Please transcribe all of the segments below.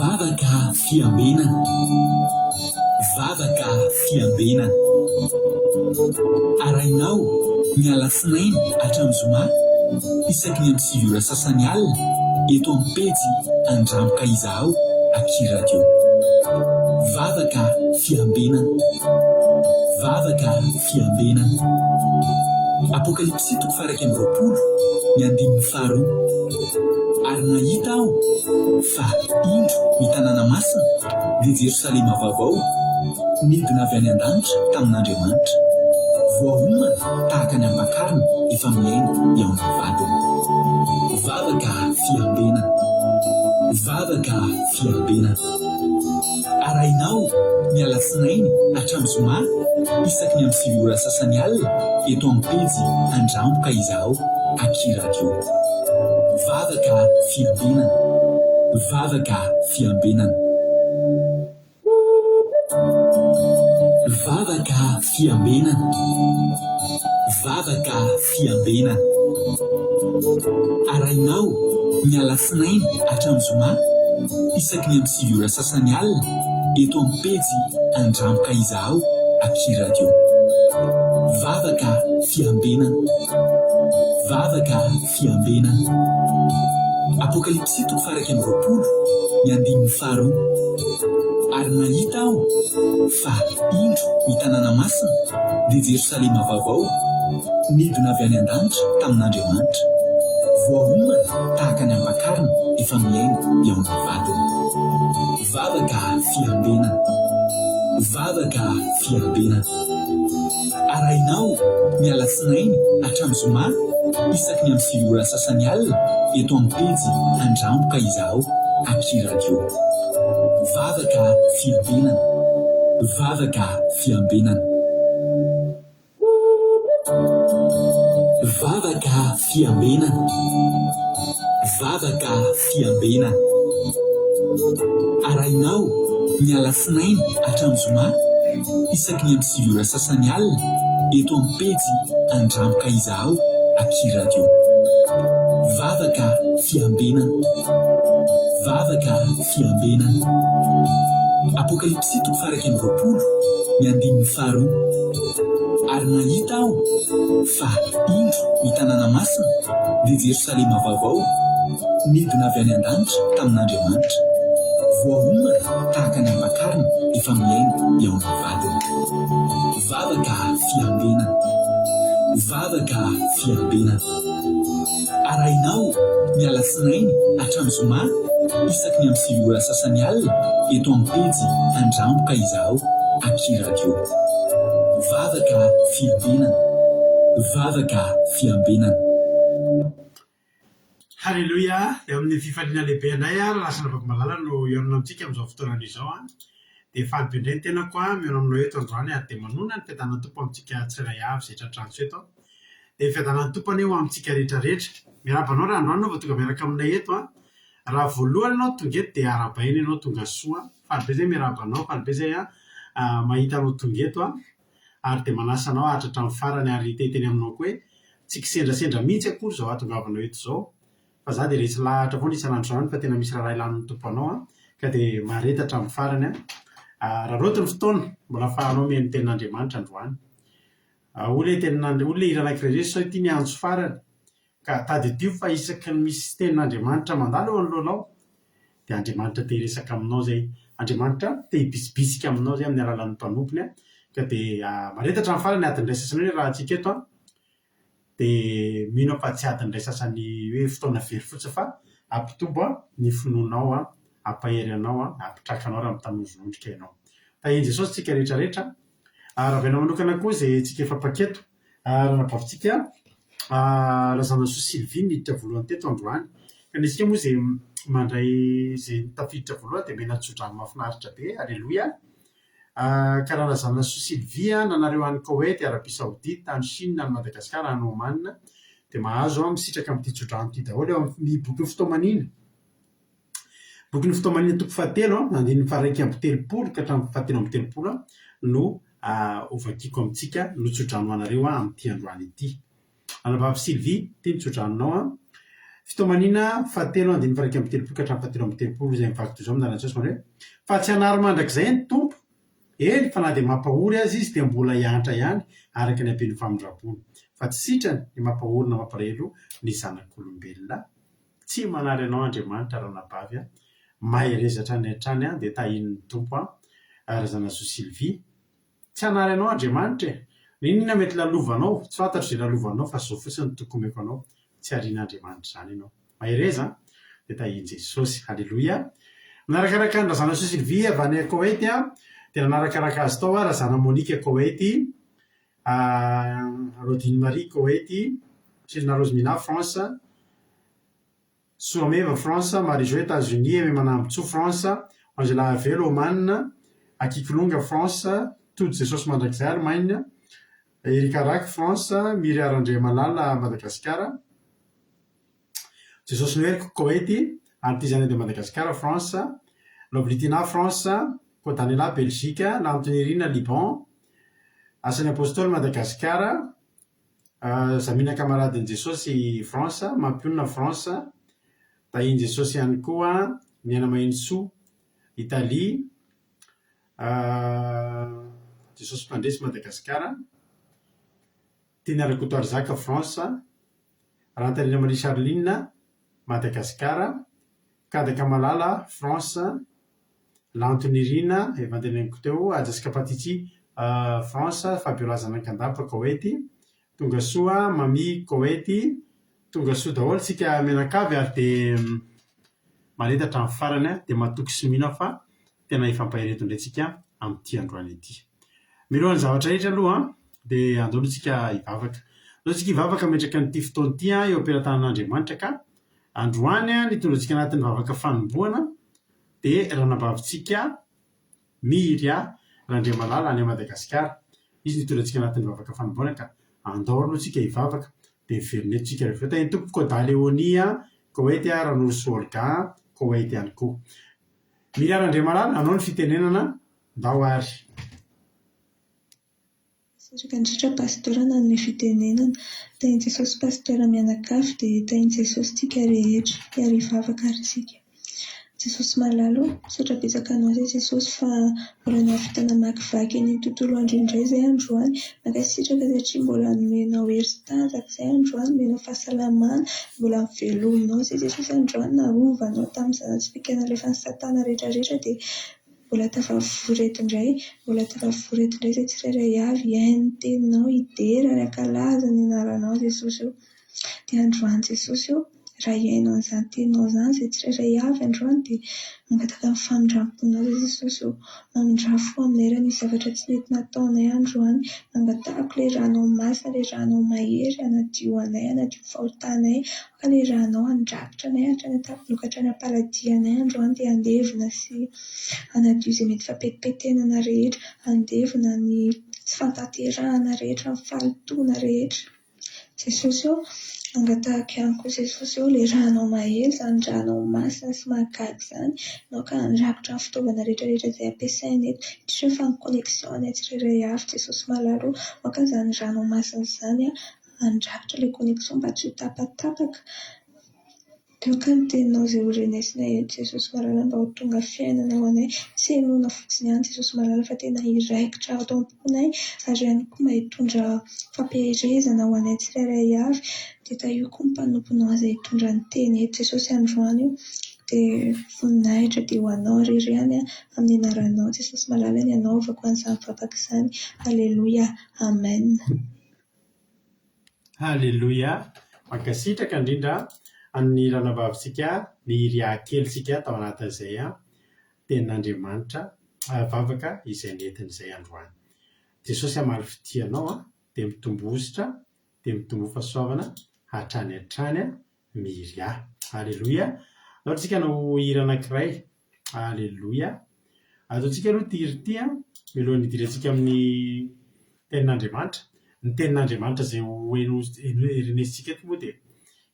Vavaka fiambenana. Vavaka fiambenana. Arahinao ny alatsinainy hatramin'ny zoma isaky ny amin'ny 9 ora sasany alina eto amin'ny pejy Andramo ka izahao aky radio. Vavaka fiambenana. Vavaka fiambenana. Apokalypsy toko faha 21 ny andininy faharoa. Ary nahita aho fa indro ny tanàna masina, dia Jerosalema vaovao, nidina avy any an-danitra tamin'Andriamanitra, voaomana tahaka ny ampakarina efa miaina eo amin'ny vadiny. Vavaka fiambenana. Vavaka fiambenana. Arahinao ny alatsinainy hatramin'ny zoma isaky ny amin'ny 9 ora sasany alina eto amin'ny pejy Andramo ka izahao aky radio. Vavaka fiambenana. Vavaka fiambenana. Vavaka fiambenana. Vavaka fiambenana. Arahinao ny alatsinainy hatramin'ny zoma isaky ny amin'ny 9 ora sasany alina eto amin'ny pejy Andramo ka izahao aky radio. Vavaka fiambenana. Vavaka fiambenana. Apokalypsy toko faha 21 ny andininy faharoa. Ary nahita aho fa indro ny tanàna masina, dia Jerosalema vaovao, nidina avy any an-danitra tamin'Andriamanitra, voaomana tahaka ny ampakarina efa miaina eo amin'ny vadiny. Vavaka fiambenana. Vavaka fiambenana. Arahinao ny alatsinainy hatramin'ny zoma isaky ny amin'ny 9 ora sasany alina eto amin'ny pejy Andramo ka izahao aky radio. Vavaka fiambenana. Vavaka fiambenana. Vavaka fiambenana. Vavaka fiambenana. Arahinao ny alatsinainy hatramin'ny zoma isaky ny amin'ny 9 ora sasany alina eto amin'ny pejy Andramo ka izahao aky radio. Vavaka fiambenana. Vavaka fiambenana. Apokalypsy toko faha 21 ny andininy faharoa. Ary nahita aho fa indro ny tanàna masina, dia Jerosalema vaovao, nidina avy any an-danitra tamin'Andriamanitra, voaomana tahaka ny ampakarina efa miaina eo amin'ny vadiny. Vavaka fiambenana. Vavaka fiambenana. Arahinao ny alatsinainy hatramin'ny zoma isaky ny amin'ny 9 ora sasany alina eto amin'ny pejy Andramo ka izahao aky radio. Vavaka fiambenana. Vavaka fiambenana. Haleloia! Eo amin'ny fifaliana lehibe indray ary lasa Ravakomalala no hihaonana amintsika amin'izao fotoana izao an! Dia faly be indray ny tenako an, mihaona aminao eto androany ary dia manonona ny fiadanan'ny Tompo amintsika tsirairay avy izay tratran'antso eto an! Dia ny fiadanan'ny Tompo anie ho amintsika rehetra rehetra. Miarahaba anao raha androany ianao vao tonga miaraka aminay eto an! Raha voalohany ianao tonga eto dia arahabaina ianao tonga soa. Faly be izay miarahaba anao, faly be izay mahita anao tonga eto an! Ary dia manasa anao haharitra hatramin'ny farany ary te hiteny aminao koa hoe tsy kisendrasendra mihitsy akory izao hahatongavanao eto izao fa za dia resy lahatra foana isan'andro isan'andro fa tena misy raharaha ilan'ny Tompo anao an! Ka dia mahareta hatramin'ny farany an! Raraoty ny fotoana mbola ahafahanao mihaino ny tenin'Andriamanitra androany. Hoy ilay tenin'Andri-, hoy ilay hira anankiray izay, sao ity ny antso farany. Ka tadidio fa isaky ny misy tenin'Andriamanitra mandalo eo anoloanao, dia Andriamanitra te hiresaka aminao izay. Andriamanitra te hibitsibitsika aminao izay amin'ny alalan'ny mpanompony. Ka dia mahareta hatramin'ny farany, adiny iray sasany eo ny rahantsika eto an. Dia mino aho fa tsy adiny iray sasany hoe fotoana very fotsiny fa hampitombo ny finoanao, hampahery anao, hampitraka anao raha mitanozonondrika ianao. Tahian'i Jesosy tsika rehetra rehetra. Aravaina manokana koa izay antsika efa mpaketo. Ranabavintsika Razanasoa Sylvie niditra voalohany teto androany. Ka ny antsika moa izay mandray izay tafiditra voalohany dia omena tsodrano mahafinaritra be. Aleloia! Ka raha Razanasoa Sylvie na nareo any Koety, Arabie Saoudite, any Chine, any Madagasikara, any Oman dia mahazo misitraka amin'ity tsodrano ity daholo eo amin'ny bokin'ny fitaomanina. Bokin'ny fitaomanina toko fahatelo, andininy faha-31 ka hatramin'ny fahatelo amby telopolo no hovakiako amintsika no tsodrano ho anareo amin'ity androany ity. Anabavy Sylvie, ity ny tsodranonao an. Fitomanina fahatelo andininy faha 31 ka hatramin'ny faha 33 izay mivaky toy izao amin'ny anaran'i Jesosy manao hoe, Fa tsy hanary mandrakizay ny Tompo, eny fa na dia mampahory aza Izy dia mbola hiantra ihany araka ny haben'ny famindrampony. Fa tsy sitrany ny mampahory na mampalahelo ny zanak'olombelona. Tsy manary anao Andriamanitra ranabavy a! Mahereza hatrany hatrany a! Dia tahian'ny Tompo a! Razanasoa Sylvie. Tsy hanary anao Andriamanitra e! N'inon'inona mety lalovanao, tsy fantatro izay lalovanao fa izao fotsiny no toky omeko anao, tsy harian'Andriamanitra izany ianao. Mahereza an! Dia tahian'i Jesosy. Aleloia! Nanarakaraka an'i Razanasoa Sylvie avy any Koweït dia nanarakaraka azy tao Razana Monique Koweït, Rodine Marie Koweït, Selina Rose Mina France, Soameva, France, Marie-Jo, Etats-Unis, Aimé Manambotsoa, France, Angela Avelo, Oman, Akikolonga, France, Tody Jesosy Mandrakizay, Allemagne, Erika Rack, France, Miria Randriamalala, Madagasikara, Jesosy Noheriko, Koety, Artisanat de Madagascar, France, Lovely Tina, France, Kodanela, Belgique, Lantonirina, Liban, Asan'ny Apostoly, Madagasikara, Zamina Kamaradin'i Jesosy France, Mampionona France, Tahian'i Jesosy ihany koa, Miaina Mahinisoa, Italie, Jesosy Mpandresy Madagasikara, Tiana Rakotoarizaka France, Rantanina Marie Charline, Madagasikara, Kadaka Malala, France, Lanto Nirina, efa noteneniko teo, Haja sy Kapatici, France, Fabiola Zanakandapa, Koety, Tongasoa, Mamy, Koety, Tongasoa daholo tsika mianakavy ary dia maleta hatramin'ny farany dia matoky sy mino aho fa tena hifampahery eto indray tsika amin'ity androany ity. Mialohan'ny zavatra rehetra aloha dia andao aloha tsika hivavaka. Andao tsika hivavaka hametraka an'ity fotoana ity eo am-pelatanan'Andriamanitra ka androany nitondra antsika anatin'ny vavaka fanombohana dia ranabavintsika Miria Randriamalala any Madagasikara. Izy no hitondra antsika anatin'ny vavaka fanombohana ka andao aloha tsika hivavaka dia miverina eto tsika rehefa avy eo. Tahin'ny Tompo Koda Léonie, Koweït, Ranorosoa Olga, Koweït ihany koa. Miria Randriamalala, anao ny fitenenana, ndao ary. Mankasitraka indrindra Pasteur nanome fitenenana. Tahin'i Jesosy Pasteur mianakavy dia tahin'i Jesosy tsika rehetra. Hiary hivavaka ary tsika. Jesosy malala o, misaotra betsaka anao izay Jesosy fa mbola nahavita namakivaky an'iny tontolo andro indray izay androany. Mankasitraka satria mbola nomenao hery sy tanjaka izay androany, nomenao fahasalamana, mbola novelominao izay Jesosy androany, narovanao tamin'ny zana-tsipìka nalefan'i satana rehetra rehetra dia Mbola tafavory eto indray, mbola tafavory eto indray izay tsirairay avy hihaino ny teninao, hidera ary hankalaza ny anaranao Jesosy ô. Dia androany Jesosy ô, raha hihaino an'izany teninao izany izay tsirairay avy androany dia mangataka ny famindram-ponao izay Jesosy ô. Mamindrà fo aminay raha nisy zavatra tsy nety nataonay androany. Angatahako ilay rànao masina, ilay rànao mahery hanadio anay, hanadio ny fahotanay. Aoka ilay rànao handrakotra anay hatrany an-tampon-doha ka hatrany am-paladia anay androany dia handevona sy hanadio izay mety fampetipetenana rehetra, handevona ny tsy fahatanterahana rehetra, ny fahalotoana rehetra. Jesosy ô, angatahako ihany koa Jesosy ô, ilay rànao mahery, izany rànao masina sy mahagaga izany, aoka handrakotra ny fitaovana rehetra rehetra izay ampiasaina eto, indrindra fa ny connexion anay tsirairay avy Jesosy malala ô, aoka izany rànao masina izany handrakotra ilay connexion mba tsy ho tapatapaka. Aoka ny teninao izay ho renesinay eto Jesosy malala mba ho tonga fiainana ho anay, tsy henoina fotsiny ihany Jesosy malala fa tena hiraikitra ato am-ponay ary ihany koa mba hitondra fampiherezana ho anay tsirairay avy. Dia tahio koa ny mpanomponao izay hitondra ny teny eto Jesosy androany io. Dia voninahitra dia ho anao irery ihany amin'ny anaranao Jesosy malala ny anaovako an'izany vavaka izany. Aleloia. Amen. Haleloia! Mankasitraka indrindra an'ny ranabavintsika Niria kelintsika tao anatin'izay tenin'Andriamanitra vavaka izay nentiny izay androany. Jesosy hamaly fitia anao dia mitombo hosotra dia mitomboa fahasoavana hatrany hatrany Miria. Aleloia! Andao tsika hanao hira anankiray. Aleloia! Ataontsika aloha ity hira ity an, mialohan'ny hidirantsika amin'ny tenin'Andriamanitra. Ny tenin'Andriamanitra izay ho heno renesintsika eto moa dia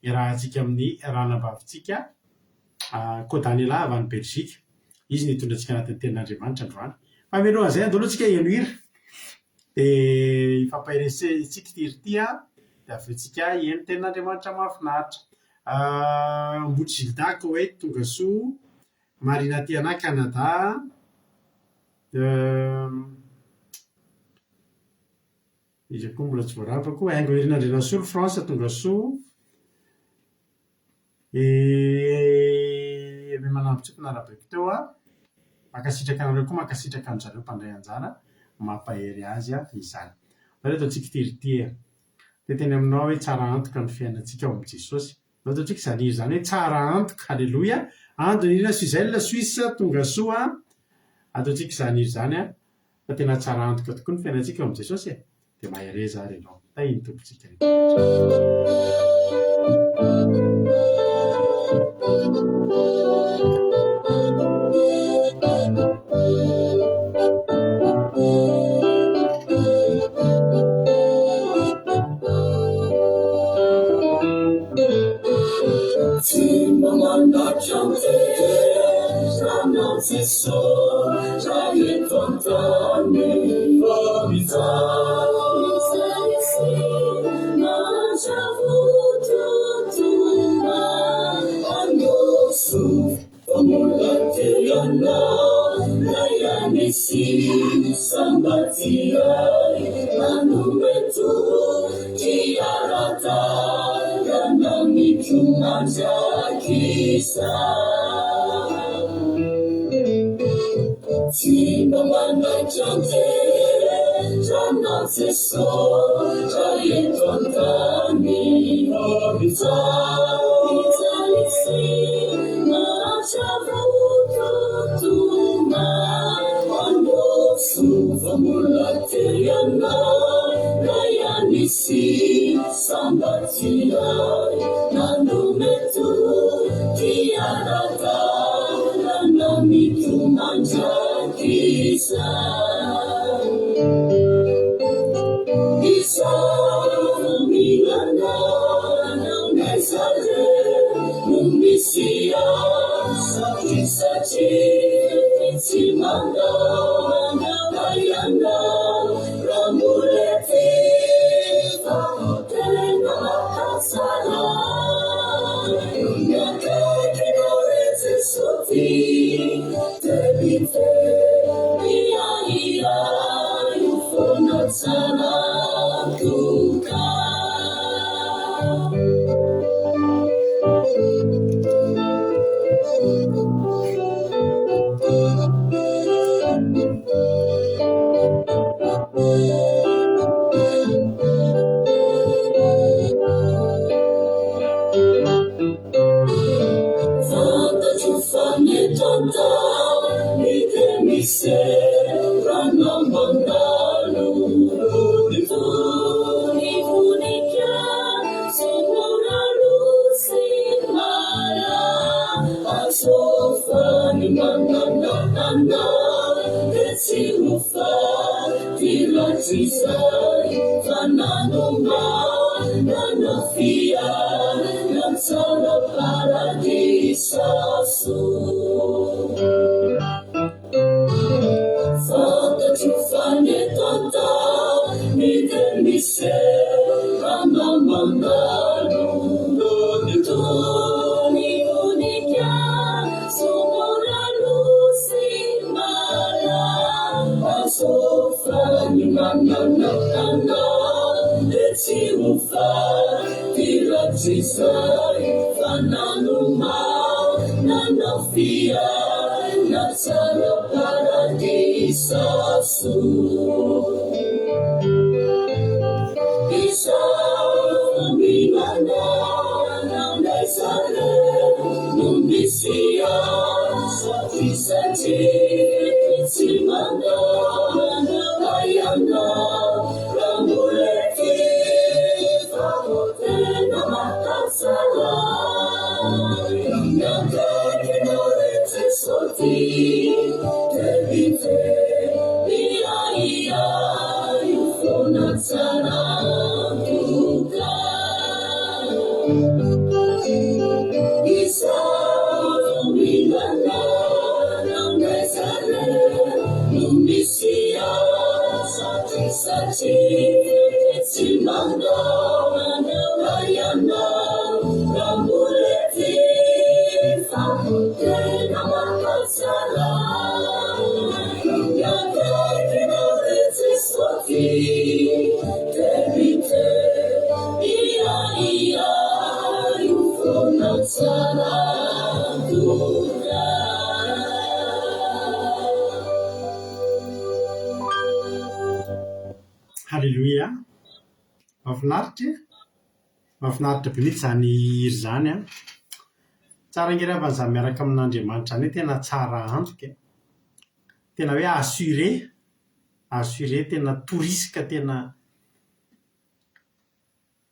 iarahantsika amin'ny ranabavintsika Kodanela avy any Belgique. Izy no hitondra antsika anatin'ny tenin'Andriamanitra androany. Fa mialohan'izay andao aloha tsika heno hira. Dia hifampaheresintsika ity hira ity an, dia avy eo tsika heno tenin'Andriamanitra mahafinaritra. Ambotry Gilda, Koweït, tongasoa. Marina Tiana, Canada. Iza koa mbola tsy voarabako? Haingo Irina Andrianasolo, France, tongasoa. Aimé Manambotsoa narabaiko teo an. Mankasitraka anareo koa, mankasitraka an-dry zareo mpandray anjara, mampahery azy izany. Aleo ataontsika ity ry ity e. Te hiteny aminao aho hoe tsara antoka ny fiainantsika ao amin'i Jesosy. Aleo ataontsika izany hira izany hoe tsara antoka, aleloia. Ando Nirina Suzelle, Suisse, tongasoa. Ataontsika izany hira izany an. Fa tena tsara antoka tokoa ny fiainantsika ao amin'i Jesosy e! Dia mahereza ary ianao. Tahin'ny Tompontsika rehetra. Tsy mba mandatra anao Jesosy raha eto an-tany fa mijaly sy mahantra vototoa anao Fa mbola tia anao na ihany sisa mba tia ahy Nanome toky ara-dalana amiko mandrakizay Tsy mba manaiky an-tery anao Jesosy raha eto an-tany Fa mijaly sy No misy ahy satria tsy mandao ianao raha mbola ety fa tena mahatsara ny akaikinao ry Jesoa Dia miahiahy ho foana tsara toka. Fantatro fa ny eto an-tany dia miseho raha mandalo. Ny voninkazo mora lo sy malazo fa ny manana anao dia tsy ho faty rahatrizay fa nanomanana fiainana tsara paradisa soa. Fantatro fa ny eto an-tany dia miseho raha mandalo. Toy ny voninkazo mora lo sy malazo fa ny manana anao dia tsy ho faty rahatrizay fa nanomanana fiainana tsara paradisa soa. Izaho mino anao n'aiza re no misy ahy satria tsy mandao ianao raha mbola ety fa tena mahatsara ny akaikinao ry Jesoa Miahiahy ho foana tsara antoka. Izaho mino anao n'aiza re no misy ahy satria tsy mandao ianao raha mbola. tsara Ny akaikinao ry Jesosy Te Ia ia io foana tsara antoka. Haleloia! Mahafinaritra e! Mahafinaritra be mihitsy izany hira izany an! Tsara ange raha izany miaraka amin'Andriamanitra izany hoe tena tsara antoka e! Tena hoe assuré, assuré tena tout risque tena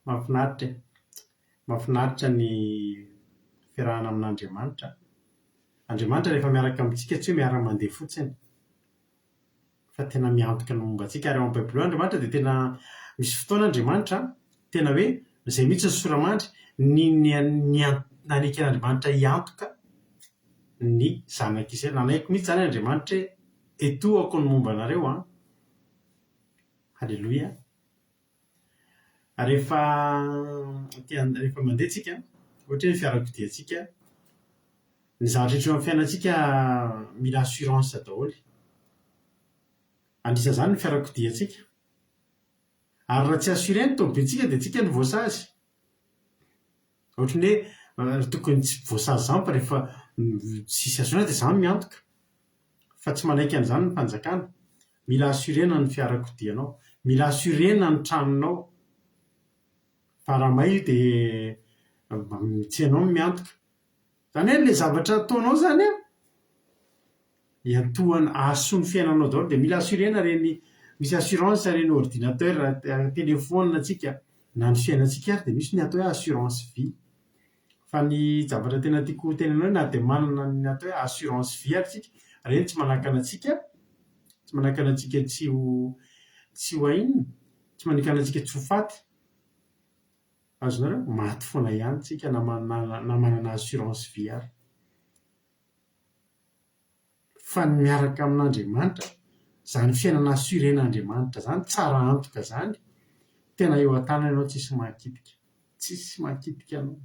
mahafinaritra e! Mahafinaritra ny fiarahana amin'Andriamanitra. Andriamanitra rehefa miaraka amintsika tsy hoe miara-mandeha fotsiny. fa tena miantoka ny momba antsika. Ary ao amin'ny Baiboly ao Andriamanitra dia tena misy fotoana Andriamanitra tena hoe izay mihitsy ny sora-mandry, ny ny ny naneken'Andriamanitra hiantoka ny zanak'Israely. Nanaiky mihitsy izany Andriamanitra hoe etohako ny momba anareo an. Haleloia. Rehefa te rehefa mandeha tsika, ohatra hoe ny fiarakodiantsika, ny zavatra rehetra eo amin'ny fiainantsika mila assurance daholo. Anisan'izany ny fiarakodiantsika. Ary raha tsy assuré ny tomobilintsika dia tsika no voasazy. Ohatran'ny hoe tokony tsy voasazy izany fa rehefa tsisy assurance dia izaho no miantoka. Fa tsy manaiky an'izany ny fanjakana. Mila assurer-na ny fiarakodianao. Mila assurer-na ny tranonao. Fa raha may io dia tsy ianao no miantoka. Izany hoe ilay zavatra ataonao izany an, iantohana, ahasoa ny fiainanao daholo. Dia mila assurer-na ireny, misy assurance ireny ordinateur, telephone antsika, na ny fiainantsika ary dia misy ny atao hoe assurance vie. Fa ny zavatra tena tiako ho tenenina hoe na dia manana ny atao hoe assurance vie ary isika, ireny tsy manakana antsika, tsy manakana antsika tsy ho, tsy ho inona? Tsy manakana antsika tsy ho faty. Azonareo? Maty foana ihany tsika na manana na manana assurance vie ary. Fa ny miaraka amin'Andriamanitra, izany fiainana assurer-n'Andriamanitra izany, tsara antoka izany, tena eo an-tanany ianao tsisy mahakitika. Tsisy mahakitika anao.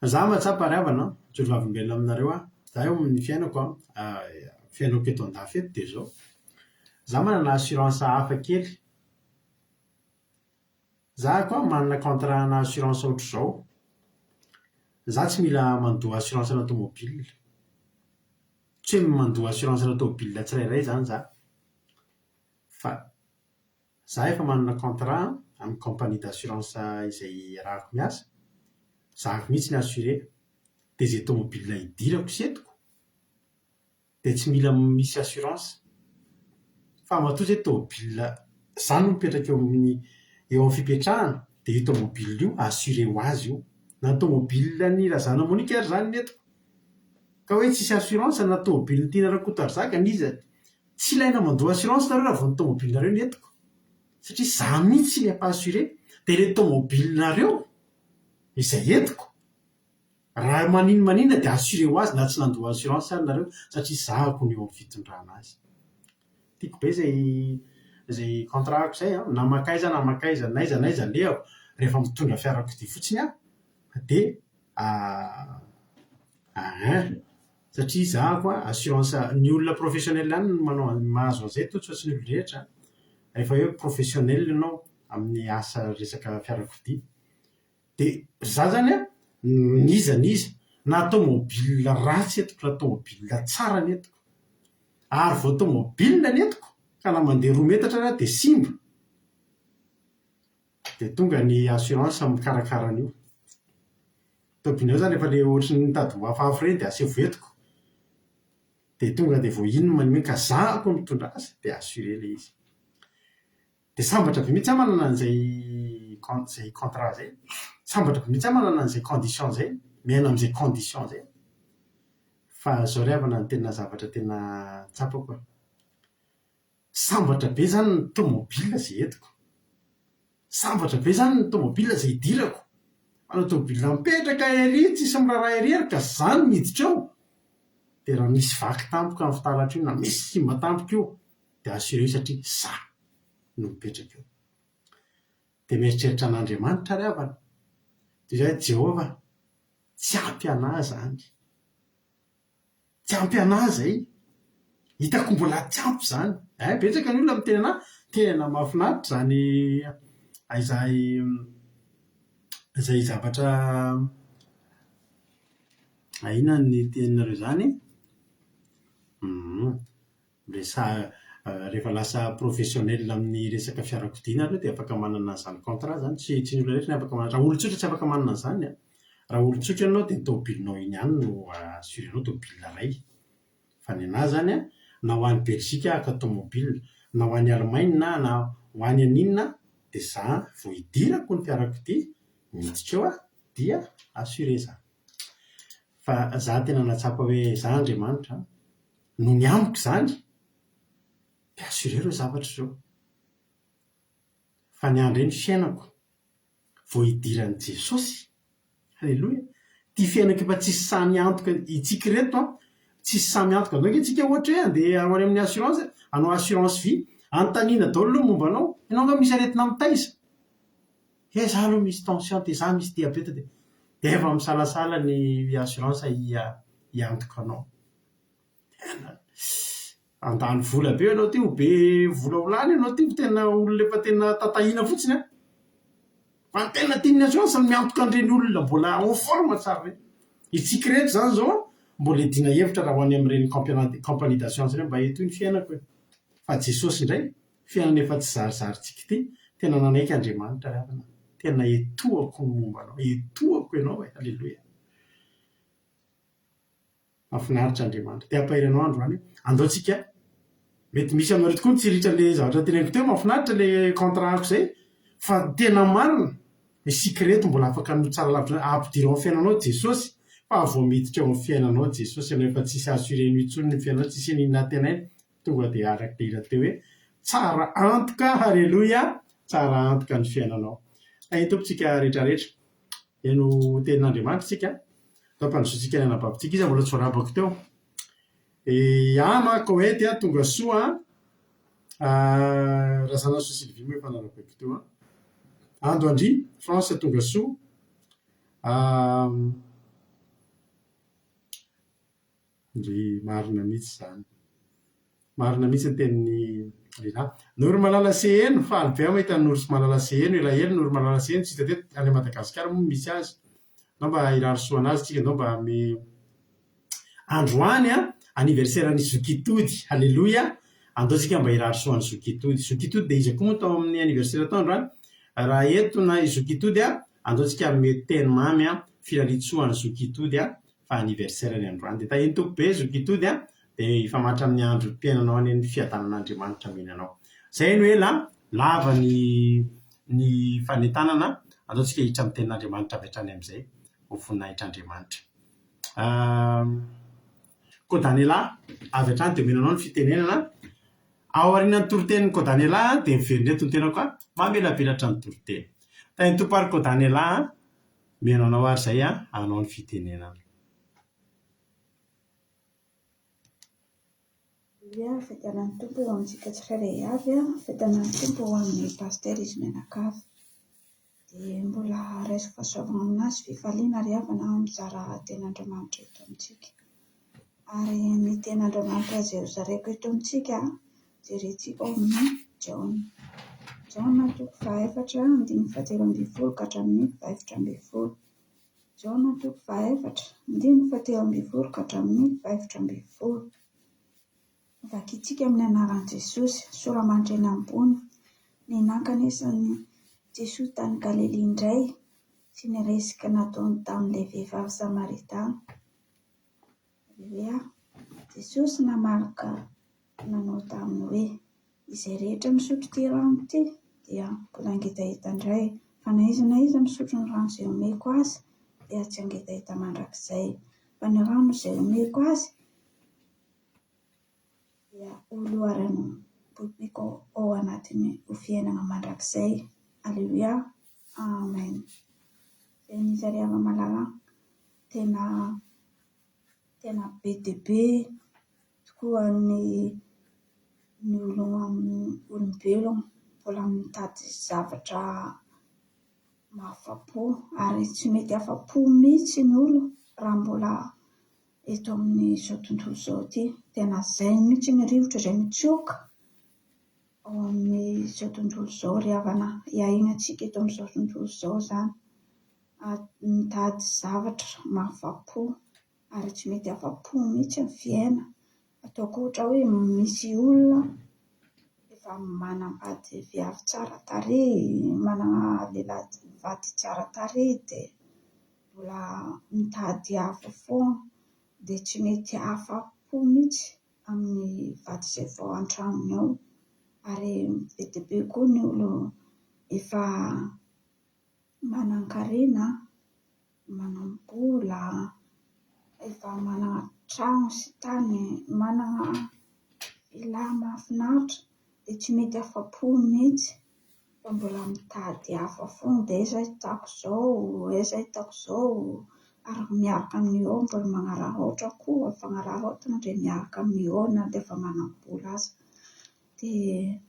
Za mahatsapa ry havana an, mijoro vavolombelona aminareo aho, za eo amin'ny fiainako an, fiainako eto an-dafy eto dia izao, za manana assurance hafa kely. Za koa manana contrat ana assurance ohatr'izao. Za tsy mila mandoa assurance ana tomobile. Tsy hoe mandoa assurance ana tomobile tsirairay izany za. Fa za efa manana contrat amin'ny compagnie d'assurance izay iarahako miasa, zahako mihitsy ny assurer. Dia izay tomobile idirako sy entiko dia tsy mila misy assurance fa matoa zay tômôbila zany no mipetraka eo amin'ny eo amin'ny fipetrahana dia io tômôbila io assuré ho azy io na ny tômôbila an'i Razana Monica ary zany ny entiko ka hoe tsisy assurance na tômôbilin'i Tiana Rakotoarizaka n'iza tsy ilaina mandoa assurance nareo raha vao ny tômôbilinareo no entiko satria za mihitsy no efa assuré dia ilay tômôbilinareo izay entiko Raha maninn maninona dia assuré ho azy na tsy nandoa assurance ary nareo satria zahako ny eo amin'ny fitondrana azy. Tiako be izay izay contrat-ko izay an, na mankaiza na mankaiza, n'aiza n'aiza alehako, rehefa mitondra fiarakodia fotsiny aho dia ahin satria zahako an assurance, ny olona professionnel ihany no manao mahazo an'izay toa tsy ny olon-drehetra, rehefa hoe professionnel ianao amin'ny asa resaka fiarakodia. Dia za zany an, n'iza n'iza, na tomobile ratsy entiko na tomobile tsara ny entiko, ary vao tomobile ny entiko ka na mandeha roa metatra ary aho dia simba, dia tonga ny assurance mikarakara an'io. Tôbinao zany efa le ohatry ny mitady ho hafahafa ireny dia asaivo entiko, dia tonga dia vao iny no manome ka za ko mitondra azy dia assuré ilay izy. Dia sambatra be mihitsy aho manana an'izay con- izay contrat izay. Sambatra be mihitsy aho manana an'izay condition izay, miaina amin'izay condition izay. Fa izao ry havana no tena zavatra tena tsapako e. Sambatra be izany ny tomobile izay entiko. Sambatra be izany ny tomobile izay idirako. Fa ilay tomobile mipetraka ery tsisy miraharaha ery ary ka izaho no miditra ao. Dia raha misy vaky tampoka amin'ny fitaratra io na misy simba tampoka io dia assuré satria za no mipetraka eo. Dia mieritreritra an'Andriamanitra ry havana. Dia izay hoe Jehovah, tsy ampy anah izany. Tsy ampy anah zay. Hitako mbola tsy ampy izany. Hay betsaka ny olona miteny anah, tena mahafinaritra izany izay izay zavatra inona ny teninareo izany? Resaha rehefa lasa professionnel amin'ny resaka fiarakodia nareo dia afaka manana an'izany contrat izany. Tsy tsy ny olona rehetra no afaka manana, raha olon-tsotra tsy afaka manana an'izany an! Raha olon-tsotra ianao dia ny tomobilinao iny ihany no assurer-nao, tomobile iray. Fa ny anà izany an, na ho any Belgique aho haka tomobile, na ho any Allemagne aho, na ho any an'inona aho, dia za vao idirako ny fiarakodia, miditra eo aho dia assurer za. Fa za tena nahatsapa hoe za Andriamanitra an, no ny amiko izany dia assurer ireo zavatra ireo. Fa ny ahy indray ny fiainako vao idiran'i Jesosy, Aleloia, ity fiainako efa tsisy sahy miantoka itsika ireto an, tsisy sahy miantoka anao ange tsika ohatra hoe andeha ho any amin'ny assurance, hanao assurance vie, anontaniana daholo aloha ny momba anao, ianao angaha misy aretina mitaiza? He za aloha misy tension dia za misy diabeta dia dia efa misalasala ny assurance hiantoka anao. Tena handany vola be ianao ty, ho be vola ho lany ianao ty fa tena olona efa tena tatahina fotsiny an! Fa ny tena tian'ny assurance ny miantoka an'ireny olona mbola en forme tsara ireny. Isika ireto izany izao an, mbola hiadiana hevitra raha ho any amin'ireny compagnie compagnie d'assurance ireny mba etoy ny fiainako e! Fa Jesosy indray, fiainana efa tsy zarizarintsika ity, tena nanaiky Andriamanitra ry havana, tena etoako ny momba anao, etoako ianao e! Aleloia! Mahafinaritra Andriamanitra. Te hampahery anao androany aho. Andao tsika. Mety misy aminareo tokoa mitsiritra le zavatra teneniko teo, mahafinaritra le contrat-ko zay, fa ny tena marina, isika ireto mbola afaka ny ho tsara lavitra, ampidiro ao amin'ny fiainanao Jesosy, fa vao miditra ao amin'ny fiainanao Jesosy ianao efa tsisy assurer-nao intsony ny fiainanao, tsisy n'inona antenaina, tonga dia araka ilay hira teo hoe, tsara antoka, haleloia, tsara antoka ny fiainanao. Tahin'ny Tompo tsika rehetra rehetra. Heno tenin'Andriamanitra isika, fampandrosoantsika ny anabavitsika. Iza mbola tsy voarabako teo? I Ama Koety a, tonga soa a. Razanasoa Sylvie moa efa narabaiko teo a. Ando Andria, France tonga soa. Ndry marina mihitsy izany. Marina mihitsy ny tenin'i Lehilahy. Noromalala Seheno, faly be aho mahita an'i Noromalala Seheno, elaela Noromalala Seheno tsy hita teto, any Madagasikara moa no misy azy. Ndao mba hirary soa an'azy tsika, ndao mba hanome Androany an, anniversaire an'i Zoky Tody, Aleloia, andao tsika mba hirary soa an'i Zoky Tody. Zoky Tody dia iza koa moa tao amin'ny anniversaire tao androany? Raha eto na i Zoky Tody an, andao tsika hanome teny mamy an, firariantsoa an'i Zoky Tody an, fa anniversaire ny androany. Dia tahian'ny Tompo be zoky Tody a, dia hifamatra amin'ny androm-piainanao anie ny fiadanan'Andriamanitra amena anao. Izay no ela, lava ny ny fanentanana, andao tsika hiditra amin'ny tenin'Andriamanitra avy hatrany amin'izay ho voninahitr'Andriamanitra. Koa Daniela, avy hatrany dia omena anao ny fitenenana. Ao aorianan'ny toritenin'i Kodanela dia miverina eto ny tenako mamelabelatra ny toriteny. Tahian'ny Tompo ary Kodanela a! Mihaino anao ary izay aho hanao ny fitenenana. Aleloia, fiadanan'ny Tompo eo amintsika tsirairay avy, fiadanan'ny Tompo ho an'ny Pasitera izy mianakavy. Dia mbola raiso fahasoavana aminazy fifaliana ry havana mizara tenin'Andriamanitra eto amintsika. Ary ny tenin'Andriamanitra izay ho zaraiko eto amintsika, jerentsika ao amin'ny Jaona. Jaona toko fahaefatra andininy fahatelo ambin'ny folo ka hatramin'ny fahefatra ambin'ny folo. Jaona toko fahaefatra andininy fahatelo ambin'ny folo ka hatramin'ny fahefatra ambin'ny folo. Vakintsika amin'ny anaran'i Jesosy, sora-manitra eny ambony, ny nankanesan'i Jesoa tany Galilia indray sy ny resaka nataony tamin'ilay vehivavy samaritana. Aleloia! Jesosy namaly ka nanao taminy hoe, Izay rehetra misotro ity rano ity dia mbola hangetaheta indray, fa na iza na iza misotro ny rano izay omeko azy dia tsy hangetaheta mandrakizay, fa ny rano izay omeko azy dia ho loharanom-boiko ao anatin'ny ho fiainana mandrakizay. Aleloia! Amen! Izay mihitsy ry hava-malala an! Tena tena be dia be tokoa ny ny olona olombelona mbola mitady zavatra mahafa-po ary tsy mety afa-po mihitsy ny olona raha mbola. eto amin'izao tontolo izao ity. Tena izay mihitsy ny rivotra izay mitsoka ao amin'izao tontolo izao ry havana. Iainantsika eto amin'izao tontolo izao izany. Mitady zavatra mahafa-po ary tsy mety afa-po mihitsy ny fiainana. Ataoko ohatra hoe misy olona efa manambady viavy tsara tarehy, manana lehilahy vady tsara tarehy dia mbola mitady hafa foana dia tsy mety afa-po mihitsy amin'ny vady izay vao an-tranony ao. Ary be dia be koa ny olona efa manan-karena, manam-bola, efa manana trano sy tany, manana villa mahafinaritra dia tsy mety afa-po mihitsy fa mbola mitady hafa foana dia aiza ahitako izao, aiza ahitako izao, ary miaraka amin'ny eo mbola manararaotra koa, fanararaotana dia miaraka amin'ny eo na dia efa manam-bola aza. Dia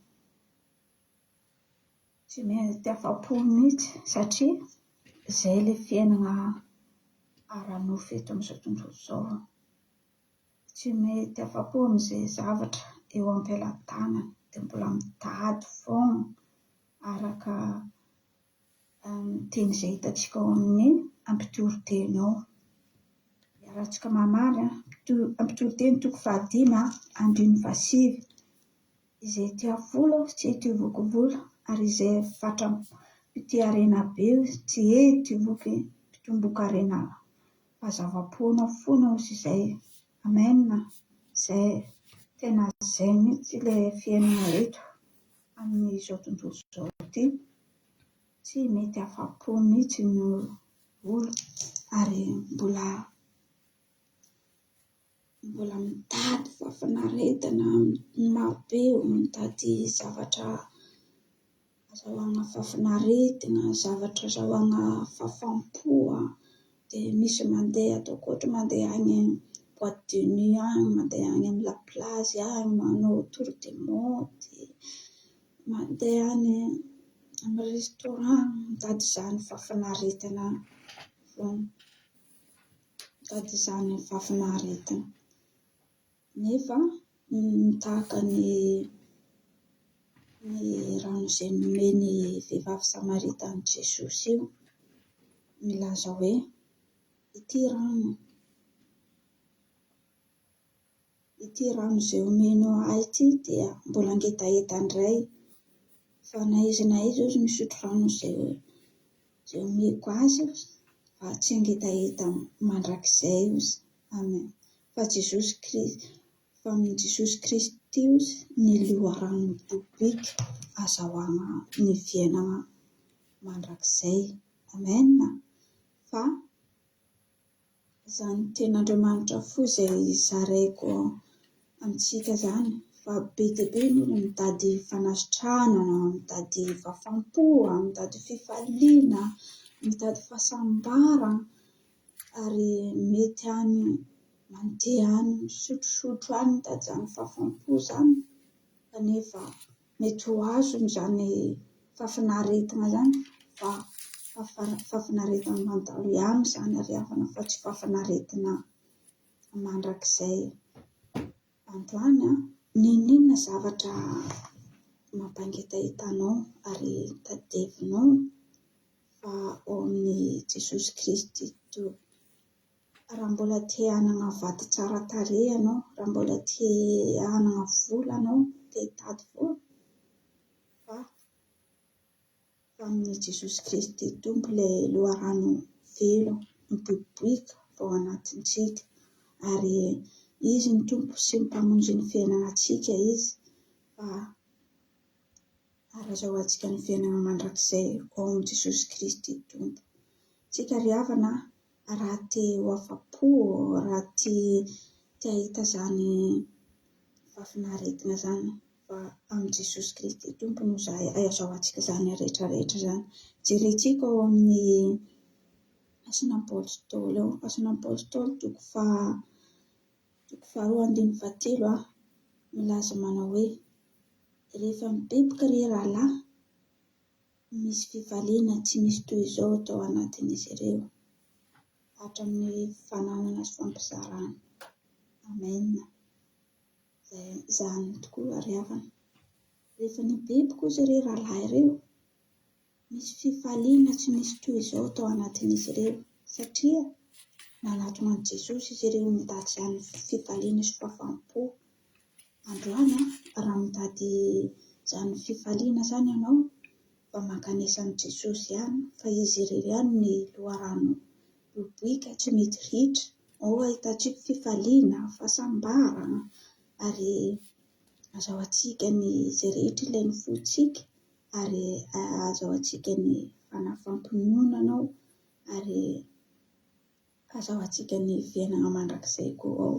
tsy mety afa-po mihitsy satria izay ilay fiainana ara-nofo eto amin'izao tontolo izao. Tsy mety afa-po amin'izay zavatra eo am-pelatanana dia mbola mitady foana araka ny teny izay hitantsika ao amin'ny Ampitoriteny ao. Iarahantsika mamaly Ampitoriteny toko fahadimy andininy fahasivy. Izay tia vola tsy tia voky vola, ary izay fatra-pitia harena be tsy ety voky mpitombokarena fa zava-poana foana hozy izay. Amen. Izay tena izay mihitsy ilay fiainana eto amin'izao tontolo izao ity. Tsy mety afa-po mihitsy ny olona ary mbola Mbola mitady fahafinaretana marobe, mitady zavatra azahoana fahafinaretana, zavatra azahoana fahafaham-po. Dia misy mandeha ataoko ohatra mandeha any boite de nuit any, mandeha any amin'ny la plage any, manao tour du monde, mandeha any amin'ny restaurant, mitady izany fahafinaretana foana. Mitady izany fahafinaretana. Nefa tahaka ny ny rano izay nomen'ny vehivavy Samaritan'i Jesosy io, milaza hoe ity rano, ity rano izay omenao ahy ity dia mbola hangetaheta indray, fa na aiza na aiza ozy misotro rano izay Izay omeko azy fa tsy hangetaheta mandrakizay ozy. Amen. Fa Jesosy Kristy, fa amin'i Jesosy Kristy ozy ny loharano miboiboika azahoana ny fiainana mandrakizay. Amen. Fa Izany tenin'Andriamanitra fo izay zaraiko amintsika izany fa be dia be ny olona mitady fanasitranana, mitady fahafaham-po, mitady fifaliana, mitady fahasambarana ary mety any mandeha any misotrosotro any mitady izany fahafaham-po izany kanefa mety ho azony izany fahafinaretana izany fa fahafinaretana mandalo ihany izany ry havana fa tsy fahafinaretana mandrakizay. Androany an, n'inon'inona zavatra mampangetaheta anao ary tadiavinao fa ao amin'i Jesosy Kristy Tompo. Raha mbola te hanana vady tsara tarehy ianao, raha mbola te hanana vola ianao, te hitady vola, fa fa amin'i Jesosy Kristy Tompo ilay loharano velona miboiboika ao anatintsika. Ary Izy no Tompo sy Mpamonjy ny fiainanantsika Izy, fa ary azahoantsika ny fiainana mandrakizay ao amin'i Jesosy Kristy Tompo. Tsika ry havana raha te ho afa-po, raha te te hahita izany fahafinaretana izany fa amin'i Jesosy Kristy Tompo no azahoantsika izany rehetra rehetra izany. Jerentsika ao amin'ny Asan'ny Apôstôly ao, Asan'ny Apôstôly toko faha toko faharoa andininy fahatelo milaza manao hoe, Rehefa mibevoka ry rahalahy, Misy fifaliana tsy misy toy izao tao anatin'izy ireo, hatramin'ny fananana sy fampizarana. Amen. Izany tokoa ry havana. Rehefa nibiby kosa ireo rahalahy ireo, nisy fifaliana tsy nisy toy izao tao anatin'izy ireo, satria nanatona an'i Jesosy izy ireo nitady izany fifaliana sy fahafaham-po. Androany, raha mitady izany fifaliana izany ianao, mba mankanesa amin'i Jesosy ihany, fa Izy irery ihany ny loharano miboiboika tsy mety ritra. Ao ahitantsika fifaliana, fahasambarana, ary azahoantsika ny izay rehetra ilain'ny fontsika, ary azahoantsika ny fanahy fampiononana ao, ary azahoantsika ny fiainana mandrakizay koa ao.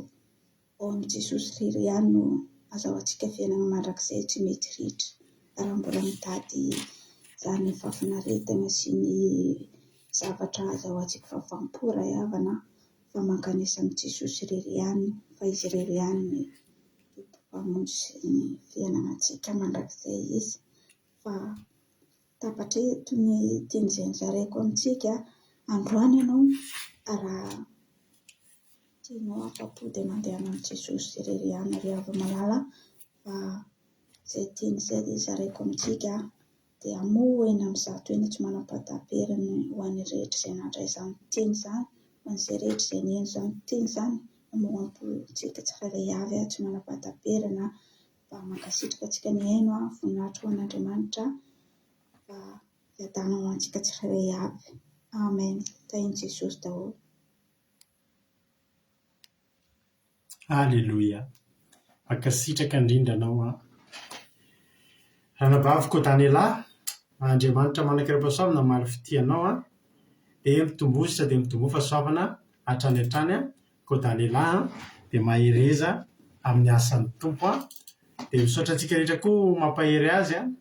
Ao amin'i Jesosy irery ihany no azahoantsika fiainana mandrakizay tsy mety ritra. Raha mbola mitady izany fahafinaretana sy ny zavatra azahoantsika fahafaham-po ray havana fa mankanesa amin'i Jesosy irery ihany fa Izy irery ihany ny Tompo Mpamonjy sy ny fiainanantsika mandrakizay Izy. Fa tapatra eto ny teny izay nozaraiko amintsika androany ianao raha tianao afa-po dia mandehana amin'i Jesosy irery ihany ry hava-malala fa izay teny izay dia zaraiko amintsika dia hamoha eny amin'ny zato eny tsy manam-pahataperany ho an'ny rehetra izay nandray izany teny izany, ho an'izay rehetra izay nihaino izany teny izany, hamoha am-pontsika tsirairay avy tsy manam-pahataperana Mba mankasitraka antsika nihaino an, voninahitra ho an'Andriamanitra fa fiadanana ho antsika tsirairay avy. Amen. Tahin'i Jesosy daholo. Aleloia. Mankasitraka indrindra anao an. Ranabaviko Daniela, Andriamanitra manan-kerim-pahasoavana namaly fitia anao an. Dia mitomboa sisa dia mitomboa fahasoavana hatrany hatrany an. Koa Daniela an, dia mahereza amin'ny asan'ny Tompo an. Dia misaotra antsika rehetra koa mampahery azy an.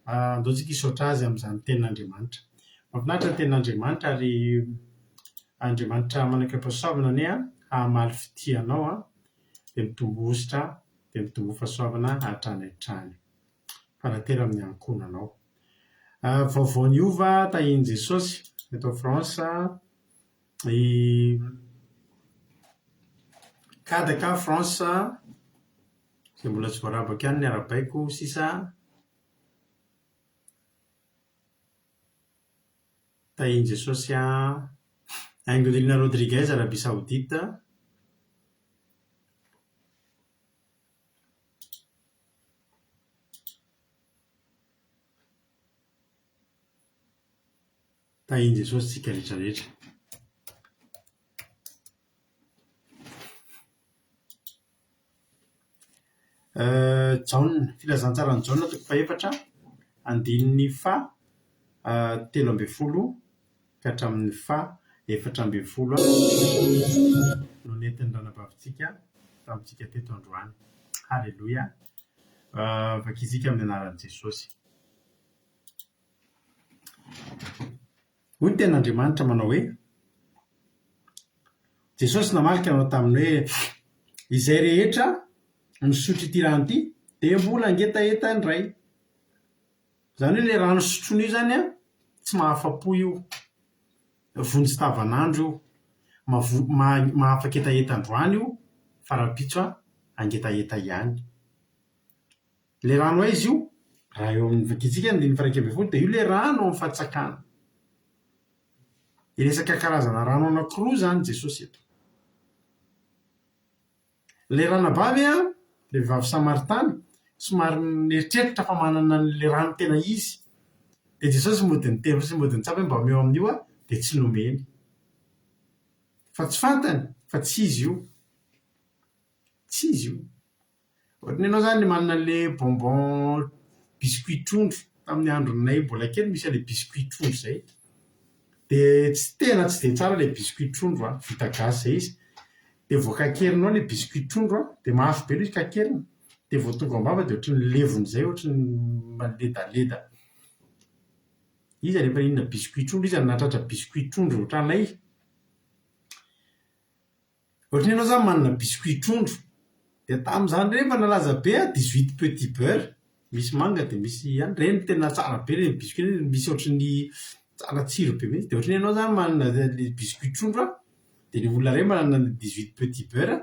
Andao tsika hisaotra azy amin'izany tenin'Andriamanitra. Mahafinaritra ny tenin'Andriamanitra ary Andriamanitra manan-kerim-pahasoavana anie an, hahamaly fitia anao an, dia mitomboa hosotra, dia mitomboa fahasoavana hatrany hatrany. Fanatera amin'ny ankohonanao. Vaovao niova tahian'i Jesosy eto France. I Kadaka, France, izay mbola tsy voarabako ihany ny arahabaiko sisa. Tahian'i Jesosy an. Haingonirina Rodriguez, Arabie Saoudite. Tahin'i Jesosy tsika rehetra rehetra. Jaona, filazantsaran'i Jaona toko fahefatra, andininy faha 13 ka hatramin'ny faha 14 no nentin'ny ranabavintsika tamintsika teto androany. Haleloia! Vakintsika amin'ny anaran'i Jesosy. Hoy ny tenin'Andriamanitra manao hoe, Jesosy namaly ka nanao taminy hoe, Izay rehetra misotro ity rano ity dia mbola hangetaheta indray. Izany hoe ilay rano sotroina io izany an, tsy mahafa-po io. Vonjy tavanandro io. Mavo- maha- mahafa-ketaheta androany io fa rahampitso an, hangetaheta ihany. Ilay rano aiza io? Raha eo amin'ny vakintsika ny andininy faha-11 dia io ilay rano ao amin'ny fatsakana. Hiresaka karazana rano anankiroa izany Jesosy eto. Ilay ranabavy an, ilay vehivavy samaritana, somary nieritreritra fa manana an'ilay rano tena izy. Dia Jesosy mody niteny fotsiny, mody nitsapa hoe mba omeo amin'io aho, dia tsy nomeny. Fa tsy fantany fa tsy izy io. Tsy izy io. Ohatran'ny ianao izany manana an'ilay bonbon biscuit trondro, tamin'ny andronay mbola kely misy an'ilay biscuit trondro izay. Dia tsy tena tsy dia tsara ilay biscuit trondro an, vita gasy izay izy. Dia vao kakerinao ilay biscuit trondro an, dia mafy be ilay izy kakerina, dia vao tonga ao am-bava dia ohatran'ny levona izay, ohatran'ny maledaleda. Iza no efa nihinana biscuit trondro, iza no nahatratra biscuit trondro ohatranay? Ohatran'ny ianao zany manana biscuit trondro, dia tamin'izany ireny efa nalaza be an, 18 petit beurre, misy manga dia misy an, ireny tena tsara be ireny biscuit ireny, misy ohatran'ny tsara tsiro be mihitsy, dia ohatran'ny ianao zany manana ilay biscuit trondro an, dia ilay olona iray manana ny 18 petit beurre.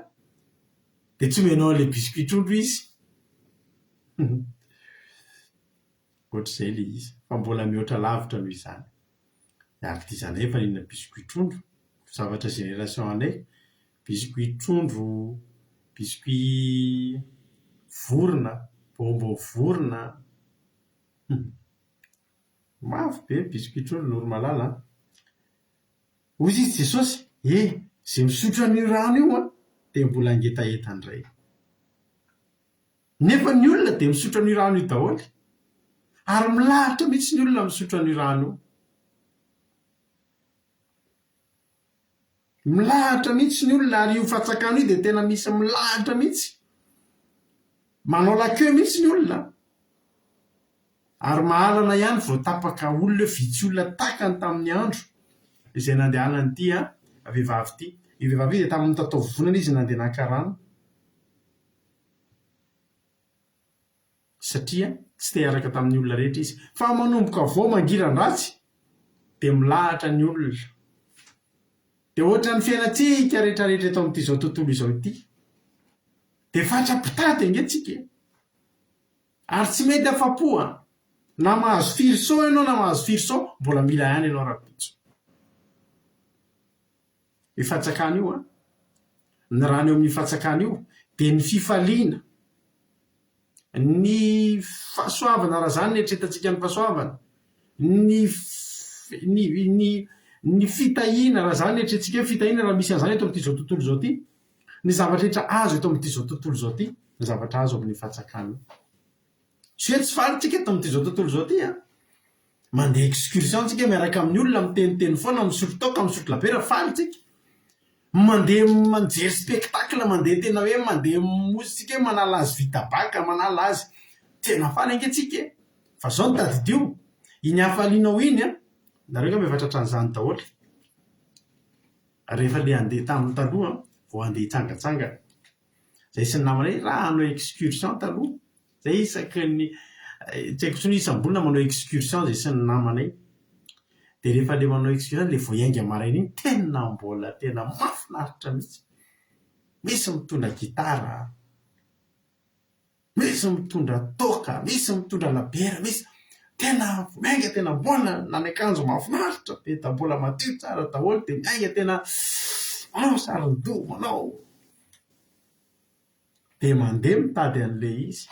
Dia tsy omenao an'ilay biscuit trondro izy. Ohatr'izay ilay izy, fa mbola mihoatra lavitra noho izany. Ary ity zanay efa nihinana biscuit trondro, zavatra génération anay, biscuit trondro, biscuit vorona, bonbon vorona. Mafy be ny biscuit trondro Noromalala an! Hoy izy Jesosy, E! Izay misotro an'io rano io an, dia mbola hangetaheta indray. Nefa ny olona dia misotro an'io rano io daholo. Ary milahatra mihitsy ny olona misotro an'io rano io. Milahatra mihitsy ny olona ary io fatsakana io dia tena misy milahatra mihitsy. Manao la queue mihitsy ny olona. Ary mahalana ihany vao tapaka olona eo, vitsy olona takany tamin'ny andro izay nandehanan'ity vehivavy ity. Io vehivavy io dia tamin'ny mitataovovonana izy nandeha naka rano. Satria tsy te hiaraka tamin'ny olona rehetra izy. Fa manomboka vao mangiran-dratsy dia milahatra ny olona. Dia ohatran'ny fiainantsika rehetrarehetra eto amin'ity izao tontolo izao ity. Dia fatra-pitady ange tsika e. Ary tsy mety afa-po an. Na mahazo firy sao ianao na mahazo firy sao, mbola mila ihany ianao rahampitso. Io fatsakana io an, ny rano eo amin'io fatsakana io dia ny fifaliana, ny fahasoavana raha izany no eritreretantsika ny fahasoavana, ny ny ny ny fitahiana raha izany no eritreretintsika hoe fitahiana raha misy an'izany eto amin'ity izao tontolo izao ity, ny zavatra rehetra azo eto amin'ity izao tontolo izao ity, ny zavatra azo amin'io fatsakana io. Tsy hoe tsy faly tsika eto amin'ity izao tontolo izao ity an! Mandeha excursion tsika miaraka amin'ny olona miteniteny foana, misotro toaka, misotro labiera, faly tsika. Mandeha mijery spectacle, mandeha tena hoe mandeha mosy tsika hoe manala azy vita bac, manala azy. Tena faly ange tsika e! Fa zao no tadidio, iny hafalianao iny an, nareo angamba efa tratran'izany daholo, rehefa le handeha tamin'ny taloha vao handeha hitsangatsangana. Zay sy ny namanay raha hanao excursion taloha, zay isaky ny tsy haiko intsony isam-bolana manao excursion zay sy ny namanay. Dia rehefa le manao excursion le vao hiainga maraina iny tena mbola tena mahafinaritra mihitsy. Misy mitondra gitara, misy mitondra toaka, misy mitondra labiera, misy tena miainga tena mbola na ny akanjo mahafinaritra be da mbola madio tsara daholo dia miainga tena manao saron-doha, manao dia mandeha mitady an'ilay izy,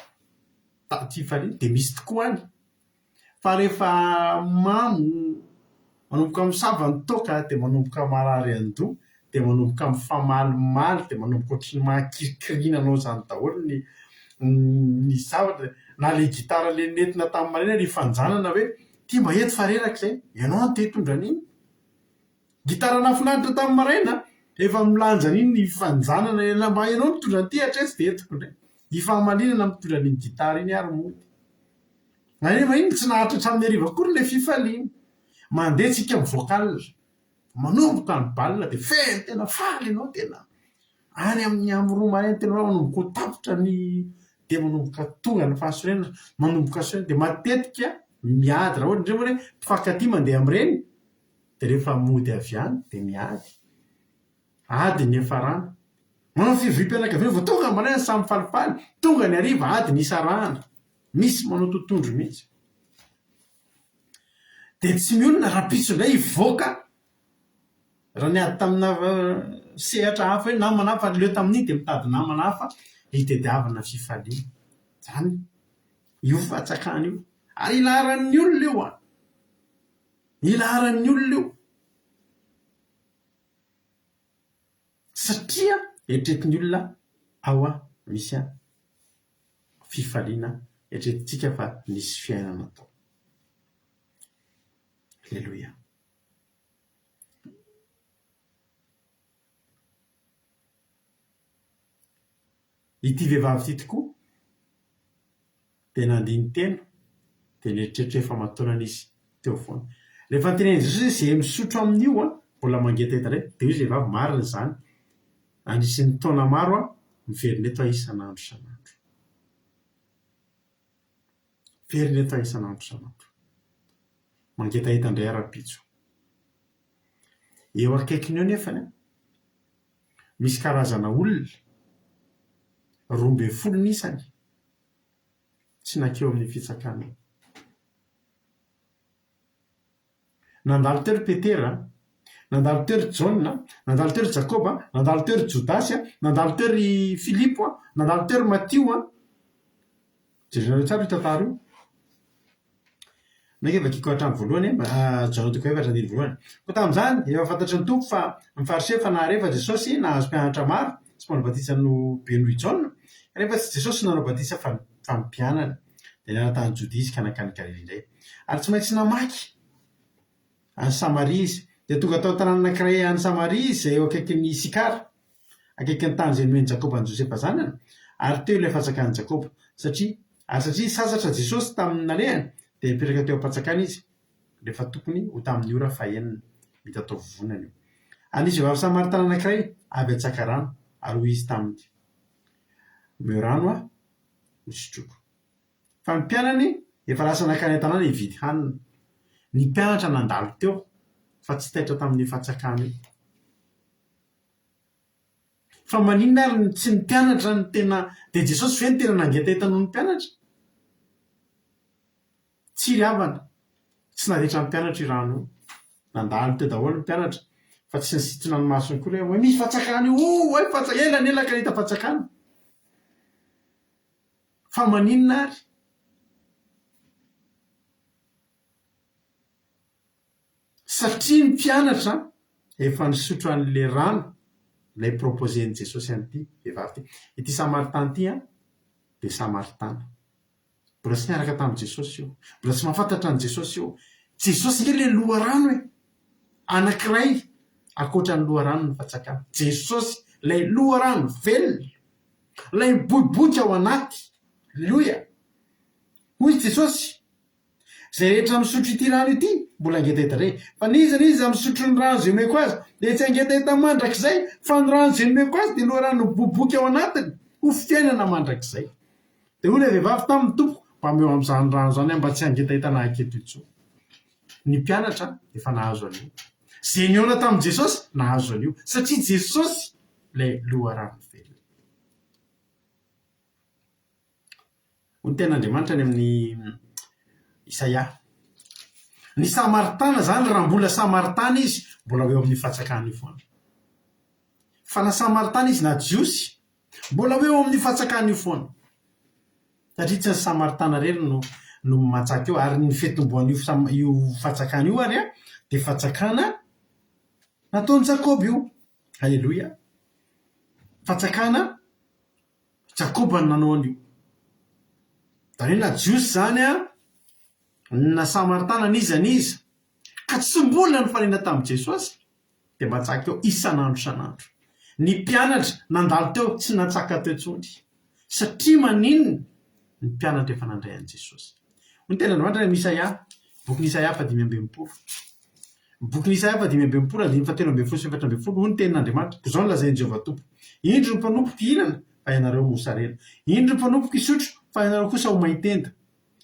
mitady fifaliana dia misy tokoa any. Fa rehefa mamo, manomboka misava ny toaka dia manomboka marary an-doha, dia manomboka mifamalimaly, dia manomboka ohatry ny mahakirikiriana anao izany daholo ny ny zavatra. Na ilay gitara ilay nentina tamin'ny maraina ilay ifanjanana hoe ity mba ento fa reraka izay, ianao no te hitondra an'iny. Gitara nahafinaritra tamin'ny maraina, efa milanja an'iny ny ifanjanana, mba ianao no mitondra an'ity hatreto dia entiko indray. Ifamalinana mitondra an'iny gitara iny ary mody. Nefa iny tsy naharitra hatramin'ny hariva akory ilay fifaliana. Mandeha tsika mivoaka alina, manomboka ny bal dia feno tena faly ianao tena any amin'ny amin'ny roa maraina tena hoe manomboka ho tapitra ny dia manomboka tonga ny fahasorenana, manomboka sorena dia matetika miady raha ohatra indray moa hoe mpifankatia mandeha amin'ireny dia rehefa mody avy any dia miady. Ady ny niafarana. Manao fivoriam-pianakaviana vao tonga ny maraina samy falifaly, tonga ny hariva ady ny hisarahana. Misy manao totohondry mihitsy. Dia tsy mionona rahampitso indray hivoaka raha niady tamina sehatra hafa hoe namana hafa, leo tamin'iny dia mitady namana hafa hitadiavana fifaliana. Izany io fahatsakana io. Ary ilaharan'ny olona io an! Ilaharan'ny olona io. Satria eritreretin'ny olona ao misy fifaliana, eritreretintsika fa nisy fiainana tao. Aleloia. Ity vehivavy ity tokoa dia nandini-tena, dia nieritreritra hoe efa aman-taonany izy teo foana. Rehefa notenenin'i Jesosy hoe izay misotro amin'io an, mbola mangetaheta indray, dia hoy izy vehivavy, marina izany, anisan'ny taona maro aho miverina eto aho isan'andro isan'andro. Miverina eto aho isan'andro isan'andro. Mangetaheta indray aho rahampitso. Eo akaikiny eo nefany an, misy karazana olona. 12 ny isany, tsy nankeo amin'ny fitsakana io. Nandalo teo ry Petera, nandalo teo ry Jaona, nandalo teo ry Jakoba, nandalo teo ry Jodasy, nandalo teo ry Filipo, nandalo teo ry Matio. Jerenareo tsara io tantara io. Mainka vakiko hatramin'ny voalohany e, Jaona toko efatra andininy voalohany. Koa tamin'izany, efa fantatry ny Tompo fa ny Fariseo efa nahare fa Jesosy nahazo mpianatra maro sy mpanao batisa no be noho i Jaona, kanefa tsy Jesosy no nanao batisa fa fa ny mpianany. Dia niala tany Jodia izy ka nankany Galilia indray. Ary tsy maintsy namaky an'i Samaria izy. Dia tonga tao an-tanàna anankiray any Samaria izy, izay eo akaikin'i Sikara, akaikin'ny tany izay nomen'i Jakoba an'i Josefa zanany, ary teo ilay fantsakan'i Jakoba. Satria, ary satria sasatra Jesosy tamin'ny nalehany, dia nipetraka teo am-pantsakana izy, rehefa tokony ho tamin'ny ora fahenina. Mitatao vovonana io. Ary nisy vehivavy samaritana anankiray avy hantsaka rano, ary hoy izy taminy, Omeo rano aho hosotroiko. Fa ny mpianany efa lasa nankany an-tanàna hividy hanina. Ny mpianatra nandalo teo, fa tsy taitra tamin'io fantsakana io. Fa maninona ary no tsy ny mpianatra no tena, dia Jesosy ve no tena nangetaheta noho ny mpianatra? Tsia ry havana, tsy nandritra ny mpianatra io rano io. Nandalo teo daholo ny mpianatra, fa tsy nisintona ny masony koa hoe misy fantsakana io, oh, hay fantsakana, ela ny ela ka nahita fantsakana. Fa maninona ary? Satria ny mpianatra efa nisotro an'ilay rano, ilay proposer-n'i Jesosy an'ity vehivavy ity. Ity Samaritana ity an, dia Samaritana. Mbola tsy niaraka tamin'i Jesosy io. Mbola tsy mahafantatra an'i Jesosy io. Jesosy ange ilay loharano e! Anankiray ankoatra ny loharano ny fantsakana. Jesosy ilay loharano velona, ilay miboiboika ao anaty. Aleloia! Hoy Jesosy, Izay rehetra misotro ity rano ity, mbola hangetaheta indray. Fa n'iza n'iza misotro ny rano izay omeko azy, dia tsy hangetaheta mandrakizay, fa ny rano izay nomeko azy dia loharano miboiboika ao anatiny, ho fiainana mandrakizay. Dia hoy ilay vehivavy taminy, Tompoko, mba omeo amin'izany rano izany aho mba tsy hangetaheta na haketo intsony. Ny mpianatra efa nahazo an'io. Izay nihaona tamin'i Jesosy nahazo an'io, satria Jesosy ilay loharano velona. Hoy ny tenin'Andriamanitra any amin'ny Isaia. Ny Samaritana izany, raha mbola Samaritana izy, mbola ho eo amin'io fantsakana io foana. Fa na Samaritana izy na Jiosy, mbola ho eo amin'io fantsakana io foana. Satria tsy ny Samaritana irery no no mantsaka eo, ary ny fitomboan'io io fantsakana io ary dia fantsakana nataon'i Jakoba io. Aleloia. Fantsakana Jakoba no nanao an'io. Izany hoe na Jiosy izany an, na Samaritana n'iza n'iza, ka tsy mbola nifanena tamin'i Jesosy, dia mantsaka eo isan'andro isan'andro. Ny mpianatra nandalo teo tsy nantsaka teo intsony. Satria maninona? Ny mpianatra efa nandray an'i Jesosy. Hoy ny tenin'Andriamanitra any amin'ny Isaia, bokin'i Isaia fahadimy amby enimpolo. Ny bokin'i Isaia fahadimy amby enimpolo, andininy fahatelo ambin'ny folo sy 14, hoy ny tenin'Andriamanitra, Koa izao no lazain'i Jehovah Tompo, Indro ny mpanompoko hihinana, fa ianareo mosarena. Indro ny mpanompoko hisotro, fa ianareo kosa ho main-tenda.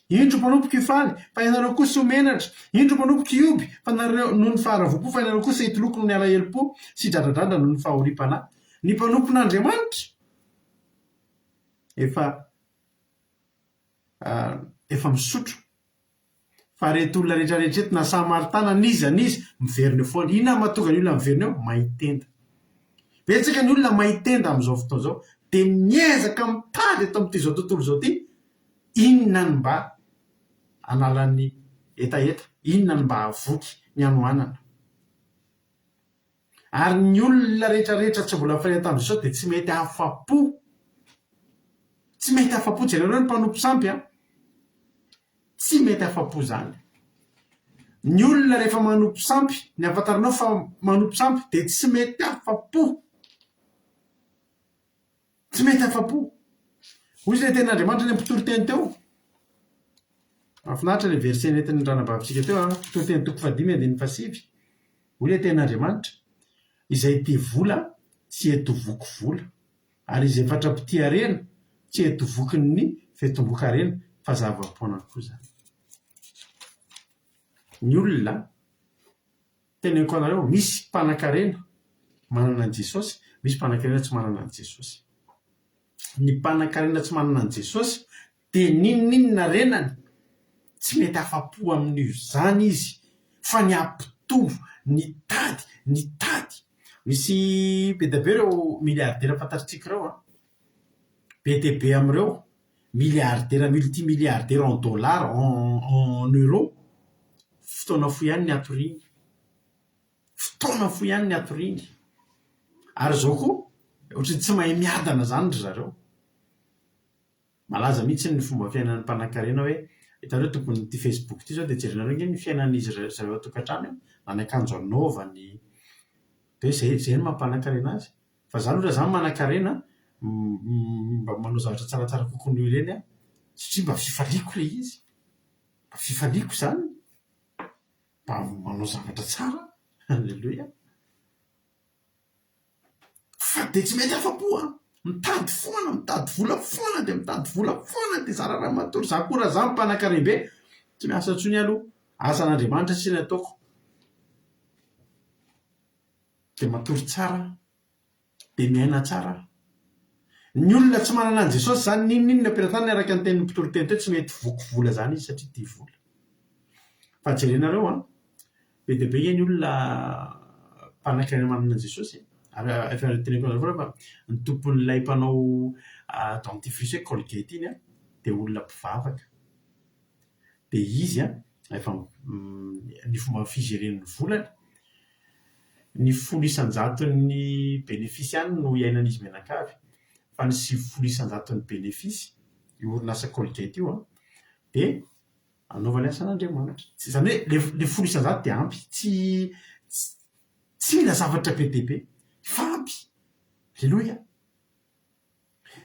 Indro ny mpanompoko hifaly, fa ianareo kosa ho menatra. Indro ny mpanompoko hihoby, fa nareo, noho ny faharavoam-po, fa ianareo kosa hitoloko noho ny alahelom-po sy hidradradradra noho ny fahoriam-panahy. Ny mpanompon'Andriamanitra efa, efa misotro. Fa reto olona rehetra rehetra reto na samaritana n'iza n'iza miverina eo foana. Inona no mahatonga ny olona miverina eo? Mahitenda. Betsaka ny olona mahitenda amin'izao fotoana izao dia miezaka mitady eto amin'ity izao tontolo izao ity inona no mba analan'ny hetaheta, inona no mba hahavoky ny hanoanana. Ary ny olona rehetra rehetra tsy mbola nifanena tamin'i Jesosy dia tsy mety afa-po. Tsy mety afa-po. Jereo ny mpanompo sampy an. Tsy mety afa-po izany. Ny olona rehefa manompo sampy, ny ahafantaranao fa manompo sampy dia tsy mety afa-po. Tsy mety afa-po. Hoy izy ilay tenin'Andriamanitra any amin'ny mpitoriteny teo. Mahafinaritra ilay verset nentin'ny ranabavintsika teo an. Mpitoriteny toko fahadimy andininy fahasivy. Hoy ilay tenin'Andriamanitra, Izay tia vola tsy etovoky vola, ary izay fatra-pitia harena tsy etovokin'ny fitomboan-karena, fa zava-poana koa izany. Ny olona Teneniko anareo, misy mpanankarena manana an'i Jesosy, misy mpanankarena tsy manana an'i Jesosy. Ny mpanankarena tsy manana an'i Jesosy dia n'inon'inona harenany, tsy mety afa-po amin'izany izy fa ny hampitombo, nitady, nitady. Misy be dia be ireo milliardaires fantatritsika ireo an! Be dia be amin'ireo milliardaires, multimilliardaires en dollars, en en euros, fotoana fohy ihany ny hatoriany. Fotoana fohy ihany ny hatoriany. Ary izao koa, ohatran'ny tsy mahay miadana izany ry zareo. Malaza mihitsy ny fomba fiainan'ny mpanankarena hoe, hitanareo tompon'ity Facebook ity izao dia jerenareo ange ny fiainan'izy ireo zareo ao an-tokantrano e, na ny akanjo anaovany, dia hoe izay izay no maha mpanankarena azy. Fa za aloha raha za manankarena mba manao zavatra tsaratsara kokoa noho ireny aho satria mba fifaliako ilay izy, mba fifaliako izany, mba manao zavatra tsara aho, aleloia. Fa dia tsy mety afa-po an! Mitady foana, mitady vola foana dia mitady vola foana dia zara raha matory. Za koa raha za mpanankarem-be, tsy miasa intsony aho aloha. Asan'Andriamanitra sisa ny ataoko. Dia matory tsara aho. Dia miaina tsara aho. Ny olona tsy manana an'i Jesosy izany, n'inon'inona am-pelatanany araka ny tenin'ny mpitoriteny teo, tsy mety voky vola izany izy satria tia vola. Fa jerenareo an, Be dia be ny olona mpanankarena manana an'i Jesosy e! Ary efa noteneniko anareo foana fa ny tompon'ilay mpanao dentifrice hoe Colgate iny an, dia olona mpivavaka. Dia izy an, efa ny fomba fi-gérer-ny ny volany, ny folo isan-jaton'ny bénéfice ihany no iainan'izy mianakavy, fa ny 90 isan-jaton'ny bénéfice, io orinasa Colgate io an, dia Anaovany asan'Andriamanitra. Tsy izany hoe le le 10% dia ampy. Tsy tsy mila zavatra be dia be fa ampy. Aleloia.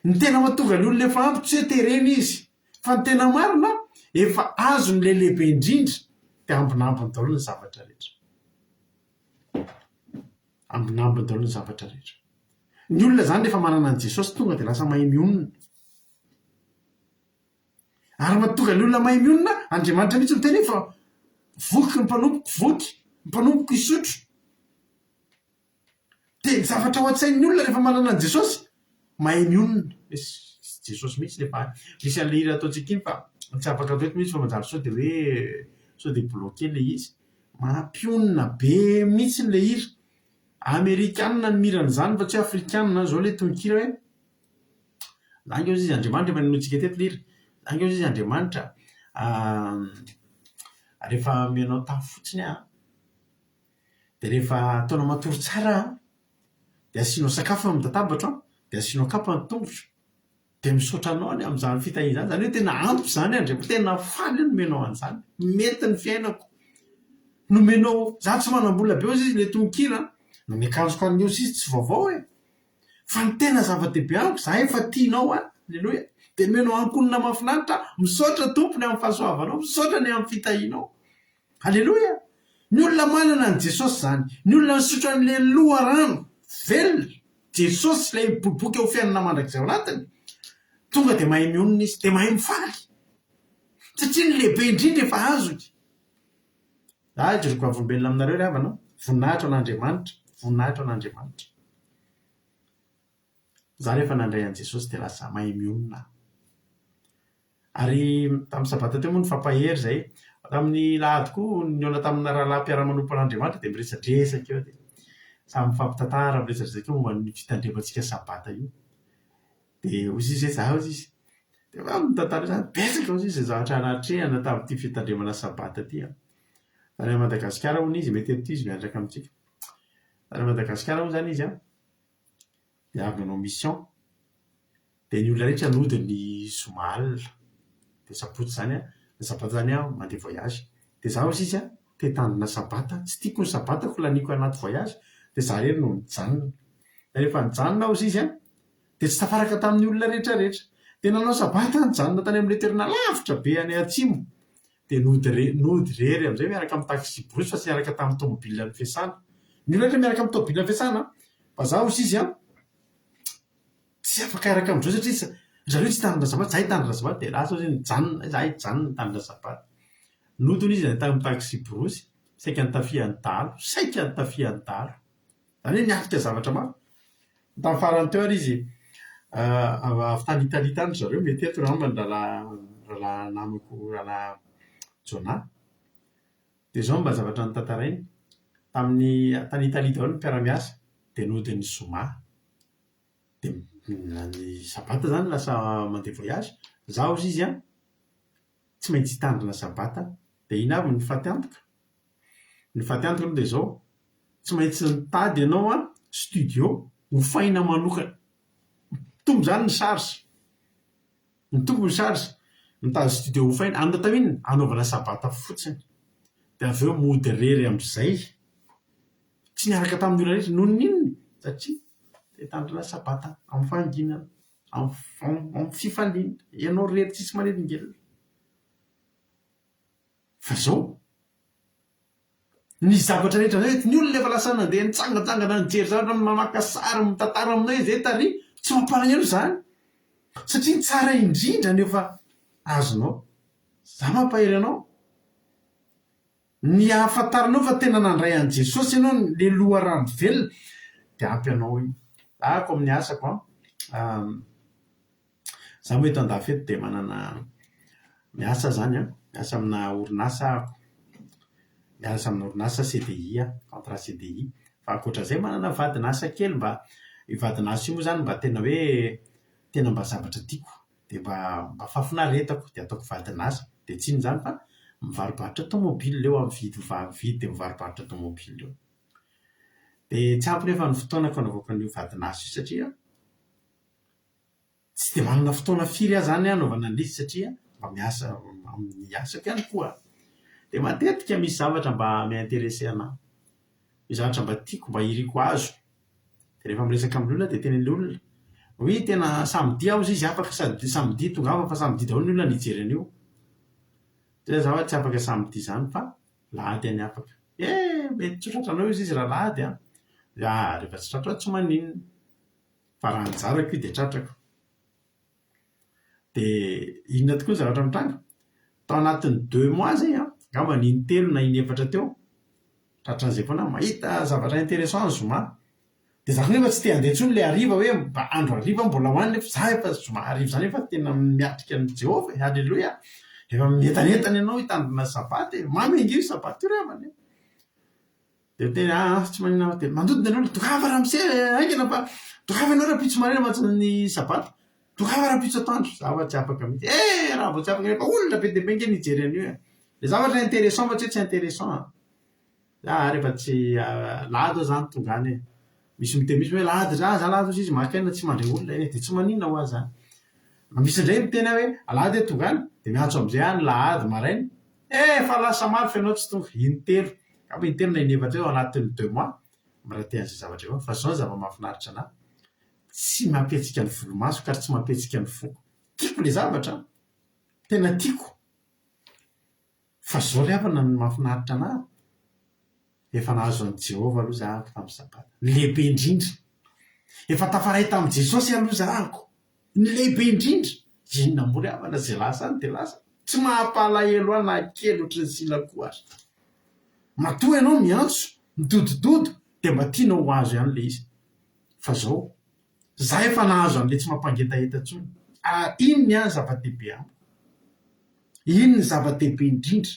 Ny tena mahatonga ny olona efa ampy tsy hoe terena izy fa ny tena marina efa azony ilay lehibe indrindra dia ambinambiny daholo ny zavatra rehetra. Ambinambiny daholo ny zavatra rehetra. Ny olona izany rehefa manana an'i Jesosy tonga dia lasa mahay mionona. Ary mahatonga ny olona mahay mionona, Andriamanitra mihitsy miteny hoe fa voky ny mpanompoko, voky ny mpanompoko hisotro. Dia ny zavatra ao an-tsain'ny olona rehefa manana an'i Jesosy, mahay mionona. Jesosy mihitsy ilay fa misy an'ilay hira ataontsika iny fa tsy afaka atao eto mihitsy fa manjary sao dia hoe sao dia bloqué ilay izy. Mampionona be mihitsy ilay hira. Amerikanina no mihira an'izany fa tsy hoe afrikanina. Izao ilay tononkira hoe. Lainga hozy izy Andriamanitra, efa ninoantsika teto ilay hira. Lainga hozy izy Andriamanitra, rehefa omenao tafo fotsiny aho an, dia rehefa ataonao matory tsara aho an, dia asianao sakafo eo amin'ny latabatro an, dia asianao kapa ny tongotro, dia misaotra anao aho amin'izany fitahiana izany. Izany hoe tena ampy izany Andriamanitra, tena faly aho nomenao an'izany. Mety ny fiainako. Nomenao, izaho tsy manam-bola be hozy izy ilay tononkira an, na ny akanjoko anio hozy izy tsy vaovao e. Fa ny tena zava-dehibe amiko, za efa tianao an! Aleloia! Dia nomenao ankonona mahafinaritra aho, misaotra Tompo ny amin'ny fahasoavanao, misaotra ny amin'ny fitahianao. Aleloia! Ny olona manana an'i Jesosy izany, ny olona nisotro an'ilay loharano velona, Jesosy ilay miboiboika ho fiainana mandrakizay ao anatiny, tonga dia mahay mionona izy, dia mahay mifaly. Satria ny lehibe indrindra efa azony. Za hijoro vavolombelona aminareo ry havana, voninahitra ho an'Andriamanitra, voninahitra ho an'Andriamanitra. Za rehefa nandray an'i Jesosy dia lasa mahay mionona aho. Ary tamin'ny sabata teo moa nifampahery izay. Tamin'ny lahady koa nihaona tamina rahalahy mpiara-manompo an'Andriamanitra dia miresadresaka eo dia samy mifampitantara miresadresaka eo momba ny fitandremantsika sabata io. Dia hoy izy hoe za hoy izy, dia avy mitantara izany, betsaka hoy izy ny zavatra natrehana tamin'ity fitandremana sabata ity an. Tany Madagasikara hono izy, mety eto izy miaraka amintsika. Tany Madagasikara hono izany izy an, dia avy nanao mission, dia ny olona rehetra nody ny zoma alina, dia sabotsy izany an, ny sabata izany aho mandeha voyage. Dia za hoy izy an, te hitandrina sabata, tsy tiako ny sabatako laniako anaty voyage, dia za irery no nijanona. Dia rehefa nijanona aho hoy izy an, Dia tsy tafaraka tamin'ny olona rehetra rehetra. Dia nanao sabata nijanona tany amin'ilay toerana lavitra be any atsimo. Dia nody re, nody irery amin'izay miaraka amin'ny taxi-brousse fa tsy niaraka tamin'ny tomobilina fiasana. Ny olona rehetra miaraka amin'ny tomobilina fiasana fa za hozy izy an, tsy afaka hiaraka amin-dreo satria ry zareo tsy hitandrina sabata, za hitandrina sabata. Dia lasa hozy izy nijanona, za hijanona hitandrina sabata. Nody hono izy tamin'ny taxi-brousse, saika nitafihan'ny dahalo, saika nitafihan'ny dahalo. Izany hoe niatrika zavatra maro. Tamin'ny farany teo ary izy. Avy tany Italie tany ry zareo, mety eto angamba ny rahalahy rahalahy namako rahalahy Jonah. Dia izao no mba zavatra notantarainy, tamin'ny tany Italie daholo ny mpiara-miasa dia nody ny zoma. Dia ny sabata izany lasa mandeha voyage. Izaho hozy izy an, tsy maintsy hitandrina sabata. Dia inona avy ny fatiantoka? Ny fatiantoka aloha dia izao, tsy maintsy mitady ianao an, studio hofaina manokana. Mitombo izany ny charge. Mitombo ny charge. Mitady studio hofaina. Anona atao inona? Anaovana sabata fotsiny. Dia avy eo mody irery amin'izay. Tsy niaraka tamin'ny olona rehetra. Noho ny inona? Satria te hitandrina sabata amin'ny fahanginana, amin'ny fifaliana. Ianao irery tsisy manelingelina. Fa izao, ny zavatra rehetra izay, ny olona efa lasa nandeha nitsangantsangana nijery zavatra, maka sary, mitantara aminao hoe izay tary, tsy mampalahelo izany. Satria ny tsara indrindra no efa azonao. Izaho mampahery anao. Ny ahafantaranao fa tena nandray an'i Jesosy ianao, ilay loharano velona, dia ampy anao iny. Ahako amin'ny asako an, izaho moa eto an-dafy eto dia manana, miasa izany an, miasa amina orinasa aho, miasa amina orinasa CDI aho, contrat CDI. Fa ankoatra izay manana vadin'asa kely mba, io vadin'asa io moa izany mba tena hoe tena mba zavatra tiako. Dia mba mba fahafinaretako dia ataoko vadin'asa. Dia tsy inona izany fa mivarobarotra tomobile eo aho, mividy mividy dia mivarobarotra tomobile eo. Dia tsy ampy nefa ny fotoanako hanaovako an'io vadin'asa io satria tsy dia manana fotoana firy aho izany hanaovana an'ilay izy satria mba miasa amin'ny asako ihany koa aho. Dia matetika misy zavatra mba mi-intéresser an'ahy. Misy zavatra mba tiako, mba iriko azo. Dia rehefa miresaka amin'ny olona dia tenenin'ilay olona, oui tena samedi aho hozy izy afaka sady samedi tongava fa samedi daholo ny olona no hijery an'io. Dia za hoe tsy afaka samedi izany fa lahady any afaka. Eh mety tsy ho tratranao hozy izy raha lahady an! Ah rehefa tsy tratra aho tsy maninona fa raha anjarako io dia tratrako. Dia inona tokoa ny zavatra mitranga? Tao anatin'ny deux mois izay an, angamba ny intelo na inefatra teo, tratran'izay foana aho, mahita zavatra intéressant ny zoma. Dia za koa nefa tsy te handeha intsony ilay hariva hoe mba andro hariva mbola ho any nefa za efa zoma hariva izany efa tena miatrika an'i Jehovah e, Haleloia! Efa mientanentana ianao hitandrina sabata e, mamy ange io sabata io ry havana e! Dia miteny ah ah tsy maninona aho dia mandodona ny olona, tongava ramose haingana fa tongava ianao rahampitso maraina mantsy ny sabata, tongava rahampitso atoandro, za fa tsy afaka mihitsy, eh raha vao tsy afaka nefa olona be dia be ange no hijery an'io e, le zavatra intéressant fa tsy hoe tsy intéressant an, za rehefa tsy alahady aho zany tonga any e, misy miteny mihitsy hoe alahady za za alahady hozy izy maka aina tsy mandray olona e, dia tsy maninona hoa zany, misy indray miteny aho hoe alahady aho tonga any, dia miantso amizay aho ny lahady maraina, eh efa lasa maro fa ianao tsy tonga, intelo. Angamba intelo na inefatra eo ao anatin'ny deux mois mi-rater an'izay zavatra izay. Fa izao ny zava-mahafinaritra anà, tsy mampihetsika ny volomasoko ary tsy mampihetsika ny foko. Tiako ilay zavatra an! Tena tiako. Fa izao ry havana no mahafinaritra anà, efa nahazo an'i Jehovah aloha izaho tamin'ny sabata. Ny lehibe indrindra. Efa tafaray tamin'i Jesosy aloha izaho. Ny lehibe indrindra. Inona moa ry havana izay lasa any dia lasa. Tsy mampalahelo ahy na kely ohatran'ny sila koa aza. Matoa ianao miantso, midodododo dia mba tianao ho azo ihany ilay izy. Fa zao, za efa nahazo an'ilay tsy mampangetaheta intsony. Ary iny ny ahy ny zava-dehibe amiko. Iny ny zava-dehibe indrindra.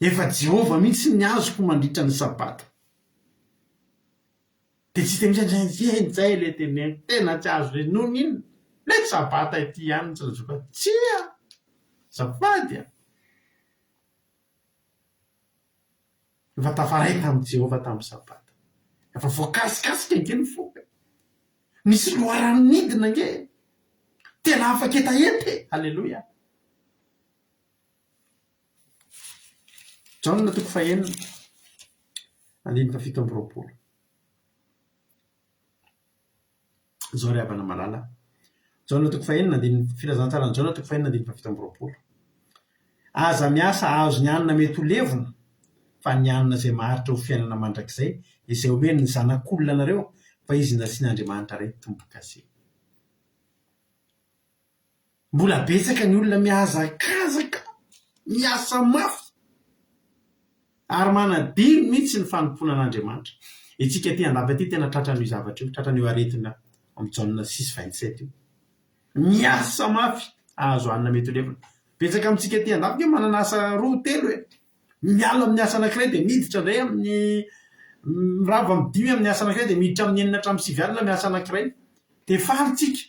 Efa Jehovah mihitsy ny azoko mandritra ny sabata. Dia tsy hita mihitsy hoe eny izay ilay teneniko, tena tsy azo re, noho ny inona? Ilay sabata ity ihany no tsy lazaiko fa tsia! Azafady a! Efa tafaray tamin'i Jehovah tamin'ny sabata. Efa voakasikasika ange ny foko e! Nisy loharano nidina ange e! Tena afa-ketaheta e! Aleloia! Jaona toko fahenina, andininy fahafito amby roapolo. Izao ry havana malala. Jaona toko fahenina andininy filazantsaran'i Jaona toko fahenina andininy fahafito amby roapolo. Aza miasa hahazo ny hanina mety ho levona, fa ny hanina izay maharitra ho fiainana mandrakizay, izay omen'ny Zanak'olona anareo, fa izy nasian'Andriamanitra Ray tombo-kase. Mbola betsaka ny olona mihazakazaka, miasa mafy ary manadino mihitsy ny fanompoana an'Andriamanitra. Isika aty andafy aty tena tratran'io zavatra io, tratran'io aretina. Amin'ny Jaona 6:27 io. Miasa mafy hahazo hanina mety ho levona. Betsaka amintsika aty andafy nge manana asa roa, telo e. Miala amin'ny asa anankiray dia miditra indray amin'ny, mirava amin'ny dimy amin'ny asa anankiray dia miditra amin'ny enina hatramin'ny sivy alina miasa anankiray. Dia faly tsika.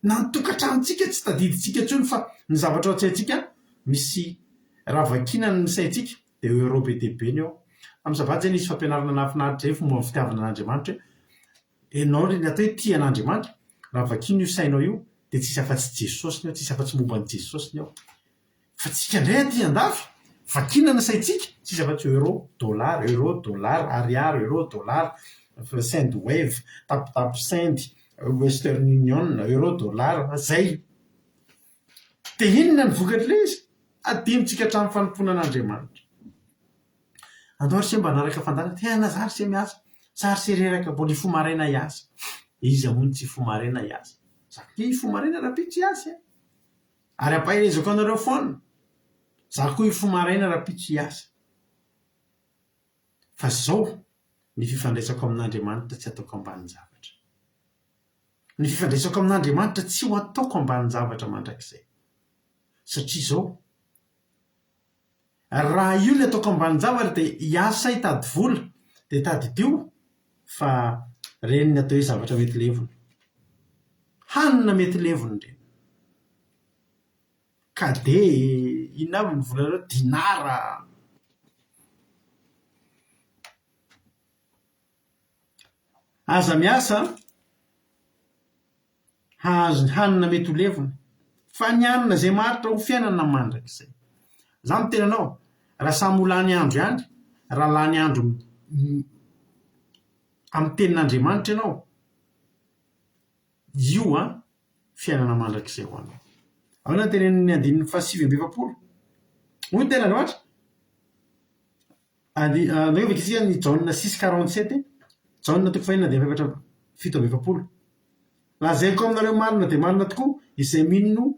Na ny tokantranontsika tsy tadidintsika intsony fa ny zavatra ao an-tsaintsika misy raha vakiana ny saintsika dia euro be dia be ny ao. Tamin'ny sabata izay nisy fampianarana nahafinaritra izay momba ny fitiavana an'Andriamanitra hoe ianao ry ny atao hoe tia an'Andriamanitra raha vakiana io sainao io dia tsisy afa-tsy Jesosy ny ao, tsisy afa-tsy momba an'i Jesosy ny ao. Fa tsika indray aty andafy, vakiana ny saintsika, tsisy afa-tsy euro, dollar, euro, dollar, ariary, euro, dollar, sendwave, tap tap send, western union, euro, dollar, zay. Dia inona ny vokatr'ilay izy? Adinontsika hatramin'ny fanompoana an'Andriamanitra. Andao ry se mba hanaraka fandaharana, tena za ry se miasa, za ry se reraka, mbola hifoha maraina hiasa. Iza moa no tsy hifoha maraina hiasa? Za koa hifoha maraina rahampitso hiasa e! Ary ampaherezako anareo foana, za koa hifoha maraina rahampitso hiasa. Fa zao, ny fifandraisako amin'Andriamanitra tsy ataoko ambanin-javatra. Ny fifandraisako amin'Andriamanitra tsy ho ataoko ambanin-javatra mandrakizay. Satria zao, raha io ny ataoko ambanin-javatra dia hiasa hitady vola, dia tadidio fa ireny ny atao hoe zavatra mety levona. Hanina mety levona ireny. Cadet, inona avy ny volanareo? Dinara. Aza miasa hahazo ny hanina mety ho levona, fa ny hanina izay maharitra ho fiainana mandrakizay. Za miteny anao, raha samy ho lany andro ihany, raha lany andro amin'ny tenin'Andriamanitra ianao, io an, fiainana mandrakizay ho anao. Ahoana ny tenenin'ny andininy fahasivy amby efapolo? Hoy ny tenin'Andriamanitra, Andi, Andao vakintsika ny Jaona 6:47, Jaona toko fahenina andininy fahefatra 47. Lazaiko aminareo marina dia marina tokoa, izay mino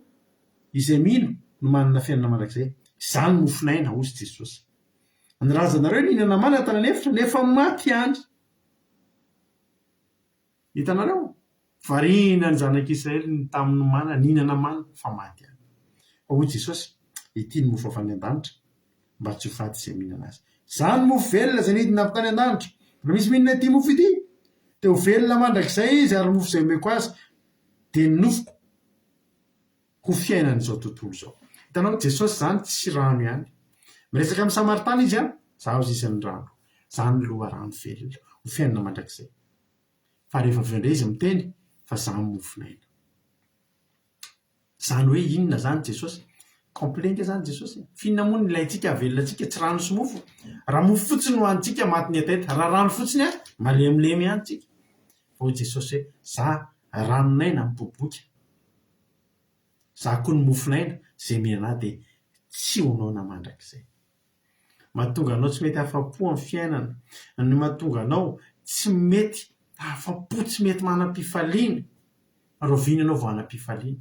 izay mino no manana fiainana mandrakizay. Izany no mofon'aina, hoy Jesosy. Ny razanareo nihinana mana tany an'efitra, nefa maty ihany. Hitanareo? Variana ny zanak'Israely ny tamin'ny mana, nihinana mana, fa maty ihany. Fa hoy Jesosy, Ity ny mofo avy any an-danitra, mba tsy ho faty izay mihinana azy. Izaho no mofo velona izay nidina avy tany an-danitra. Raha misy mihinana ity mofo ity, dia ho velona mandrakizay izy, ary ny mofo izay omeko azy dia ny nofoko ho fiainan'izao tontolo izao. Hitanao, Jesosy izany tsy rano ihany. Miresaka amin'ny Samaritana Izy an, Izaho izy ny rano. Izaho no loharano velona ho fiainana mandrakizay. Fa rehefa avy eo indray Izy miteny fa Izaho no mofon'aina. Izany hoe inona izany Jesosy? Complet nge izany Jesosy e! F'inona moa no ilaintsika hahavelona antsika? Tsy rano sy mofo. Raha mofo fotsiny no hanintsika, matin'ny hetaheta. Raha rano fotsiny an, malemilemy ihany tsika. Fa hoy Jesosy hoe, Za ranon'aina miboiboika. Za koa no mofon'aina, izay mihinana ahy dia tsy ho noana mandrakizay. Mahatonga anao tsy mety afa-po amin'ny fiainana, ny mahatonga anao tsy mety afa-po, tsy mety manam-pifaliana. Rahoviana ianao vao hanam-pifaliana?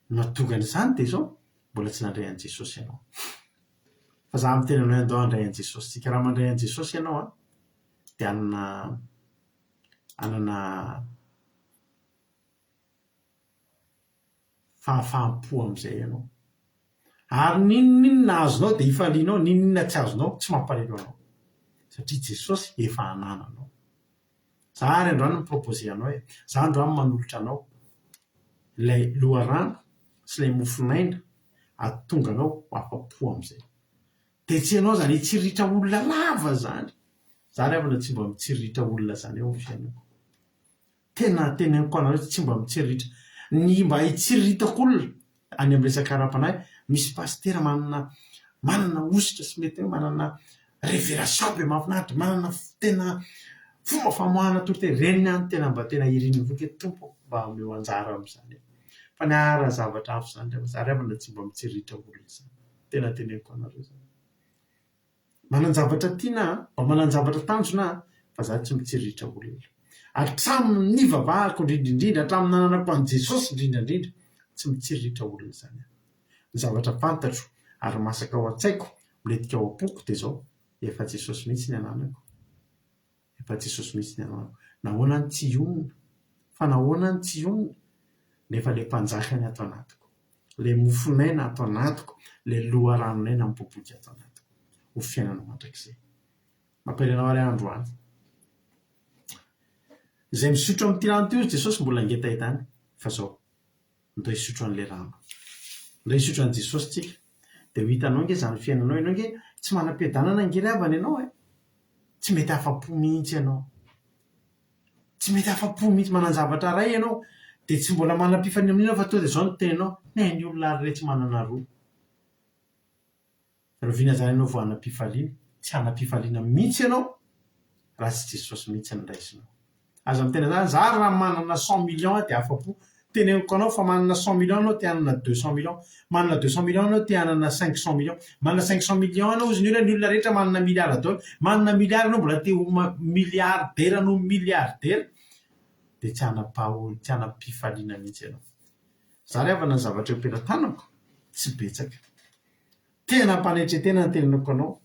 Ny mahatonga an'izany dia izao, mbola tsy nandray an'i Jesosy ianao. Fa za miteny anao hoe andao handray an'i Jesosy tsika. Raha mandray an'i Jesosy ianao an, dia hanana hanana fahafaham-po amin'izay ianao. Ary n'inon'inona azonao dia hifalianao, n'inon'inona tsy azonao tsy mampalahelo anao. Satria Jesosy efa anananao. Za ary androany mi-proposer anao e, za androany manolotra anao ilay loharano sy ilay mofon'aina ahatonga anao ho afa-po amin'izay. Dia tsy ianao izany hitsiriritra olona lava izany. Za ry havana tsy mba mitsiriritra olona izany eo amin'ny fiainako. Tena teneniko anareo tsy mba mitsiriritra. Ny mba hitsiriritako olona any amin'ny resaka ara-panahy, misy pasitera manana manana hosotra sy mety hoe manana révélation be mahafinaritra, manana tena fomba famoahana toriteny, ireny ny ahy no tena mba tena irin'ny foko hoe Tompo ô, mba omeo anjara amin'izany aho. Fa ny ahy raha zavatra hafa izany ry havana, za ry havana tsy mba mitsiriritra olona izany. Tena teneniko anareo izany. Manan-javatra tiana aho, mba manan-javatra tanjona aho, fa za tsy mitsiriritra olona. Hatramin'ny nivavahako indrindra indrindra, hatramin'ny nananako an'i Jesosy indrindra indrindra, tsy mitsiriritra olona izany aho. Ny zavatra fantatro ary masaka ao an-tsaiko, milentika ao am-poko dia izao, efa Jesosy mihitsy ny ananako. Efa Jesosy mihitsy ny ananako. Nahoana aho no tsy hionona? Fa nahoana aho no tsy hionona? Nefa ilay Mpanjaka ny ato anatiko, ilay mofon'aina ato anatiko, ilay loharanon'aina mipoipoika ato anatiko, ho fiainana mandrakizay. Mampahery anao ary aho androany. Izay misotro amin'ity rano ity hozy Jesosy mbola hangetaheta any, fa izao, ndao hisotro an'ilay rano. Ndao hisotro an'i Jesosy tsika. Dia ho hitanao ange izany fiainanao, ianao ange tsy manam-piadanana ange ry havana ianao e! Tsy mety afa-po mihitsy ianao. Tsy mety afa-po mihitsy, manan-javatra iray ianao, dia tsy mbola manam-pifaliana amin'iny ianao fa tonga dia izao no teninao, ny ny olona ary re tsy manana roa. Rahoviana izany ianao vao hanam-pifaliana? Tsy hanam-pifaliana mihitsy ianao raha tsy Jesosy mihitsy no raisinao. Aza miteny an'izany, za raha manana cent millions aho dia afa-po. Teneniko anao fa manana cent millions ianao te hanana deux cent millions, manana deux cent millions ianao te hanana cinq cent millions, manana cinq cent millions ianao hozy ny olona, ny olona rehetra manana milliard daholo, manana milliard ianao mbola te ho milliardera noho ny milliardera, dia tsy hanam-paho- tsy hanam-pifaliana mihitsy ianao. Za ry havana ny zavatra eo am-pelatanako tsy betsaka. Tena am-panetren-tena ny tenenako anao,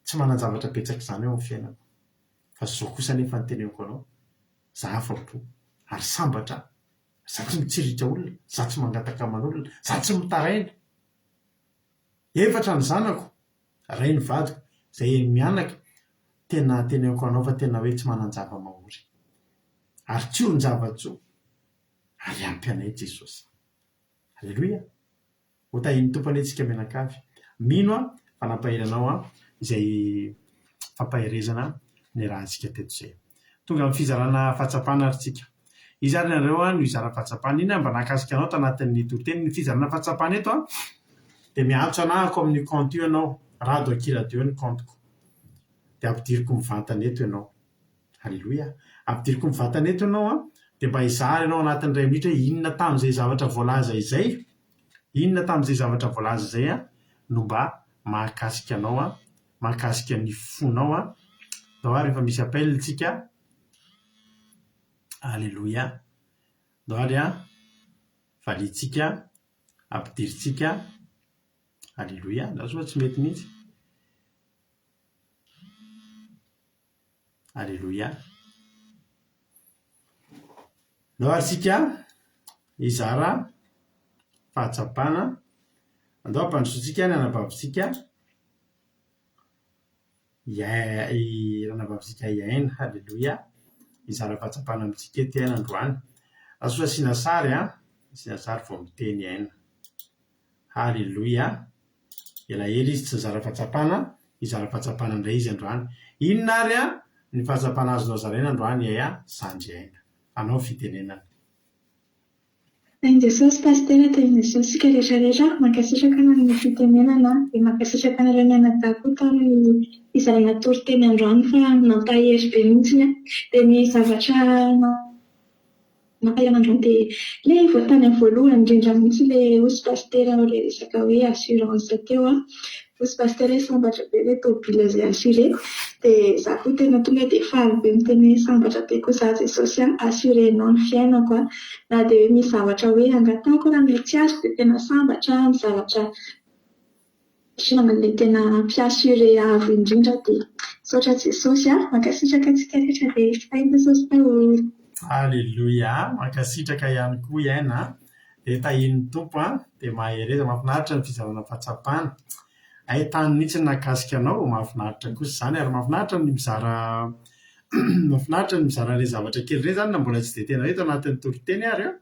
tsy manan-javatra betsaka izany eo amin'ny fiainako. Fa zao kosa anefa ny teneniko anao, za afa-po ary sambatra aho, za tsy mitsirika olona, za tsy mangataka aman'olona, za tsy mitaraina. Efatra ny zanako, ray ny vadiko, zay eni-mianaka, tena teneniko anao fa tena hoe tsy manan-java-mahory. Ary tsy orin-java-tsoa, ary ampy anay Jesosy. Aleloia! Ho tahian'ny Tompo anie tsika mianakavy. Mino aho fa nampahery anao aho izay fampaherezana niarahantsika teto izay. Tonga amin'ny fizarana fahatsapana ary tsika. Iza ary nareo no hizara fahatsapana? Inona mba nahakasika anao tanatin'ny toriteny? Ny fizarana fahatsapana eto dia miantso anah ako amin'io compte io ianao, Rado Akia Radio ny compte-ko. Dia ampidiriko mivantana eto ianao. Aleloia. Ampidiriko mivantana eto ianao an, dia mba hizara ianao anatin'ny iray minitra hoe inona tamin'izay zavatra voalaza izay, inona tamin'izay zavatra voalaza izay an, no mba mahakasika anao an, mahakasika ny fonao an. Ndao ary efa misy appel tsika. Aleloia. Ndao ary an, valiantsika, ampidirintsika. Aleloia. Ndao soa tsy mety mihitsy. Aleloia. Ndao ary tsika hizara fahatsapana. Andao hampandrosoantsika ny anabavintsika i ranabavintsika Iaina. Aleloia. Hizara fahatsapana amintsika eto i Aina androany. Azo asiana sary an, asiana sary vao miteny i Aina. Haleloia. Elaela izy tsy nizara fahatsapana, hizara fahatsapana indray izy androany. Inona ary ny fahatsapana azonao zaraina androany Yaya Zandry Aina? Anao ny fitenenana. Tahin'i Jesosy Pasitera, tahin'i Jesosy isika rehetra rehetra, mankasitraka nanome fitenenana dia mankasitraka anareo mianadahy koa tamin'ny fizarana toriteny androany fa nampahery be mihitsiny aho. Dia ny zavatra Mampahery androany dia ilay vao tany amin'ny voalohany indrindra mihitsy ilay hozy pasitera ilay resaka hoe assurance teo an. Hozy pasitera hoe sambatra be ilay tômôbila izay assureko. Dia izaho koa tena tonga dia faly be miteny hoe sambatra be koa izaho Jesosy an, assurenao ny fiainako an. Na dia hoe misy zavatra hoe angatahako raha mety tsy azoko dia tena sambatra aho amin'ny zavatra Fiainana ilay tena mpi-assurer avo indrindra dia misaotra Jesosy a! Mankasitraka antsika rehetra dia fitahian'i Jesosy daholo. Aleloia! Mankasitraka ihany koa i Aina a! Dia tahian'ny Tompo a! Dia mahereza, mahafinaritra ny fizarana fahatsapana. Hay tany mihitsy ny nahakasika anao, mahafinaritra kosa izany ary mahafinaritra ny mizara mahafinaritra ny mizara ireny zavatra kely ireny izany na mbola tsy dia tena hoe tao anatin'ny toriteny ary an!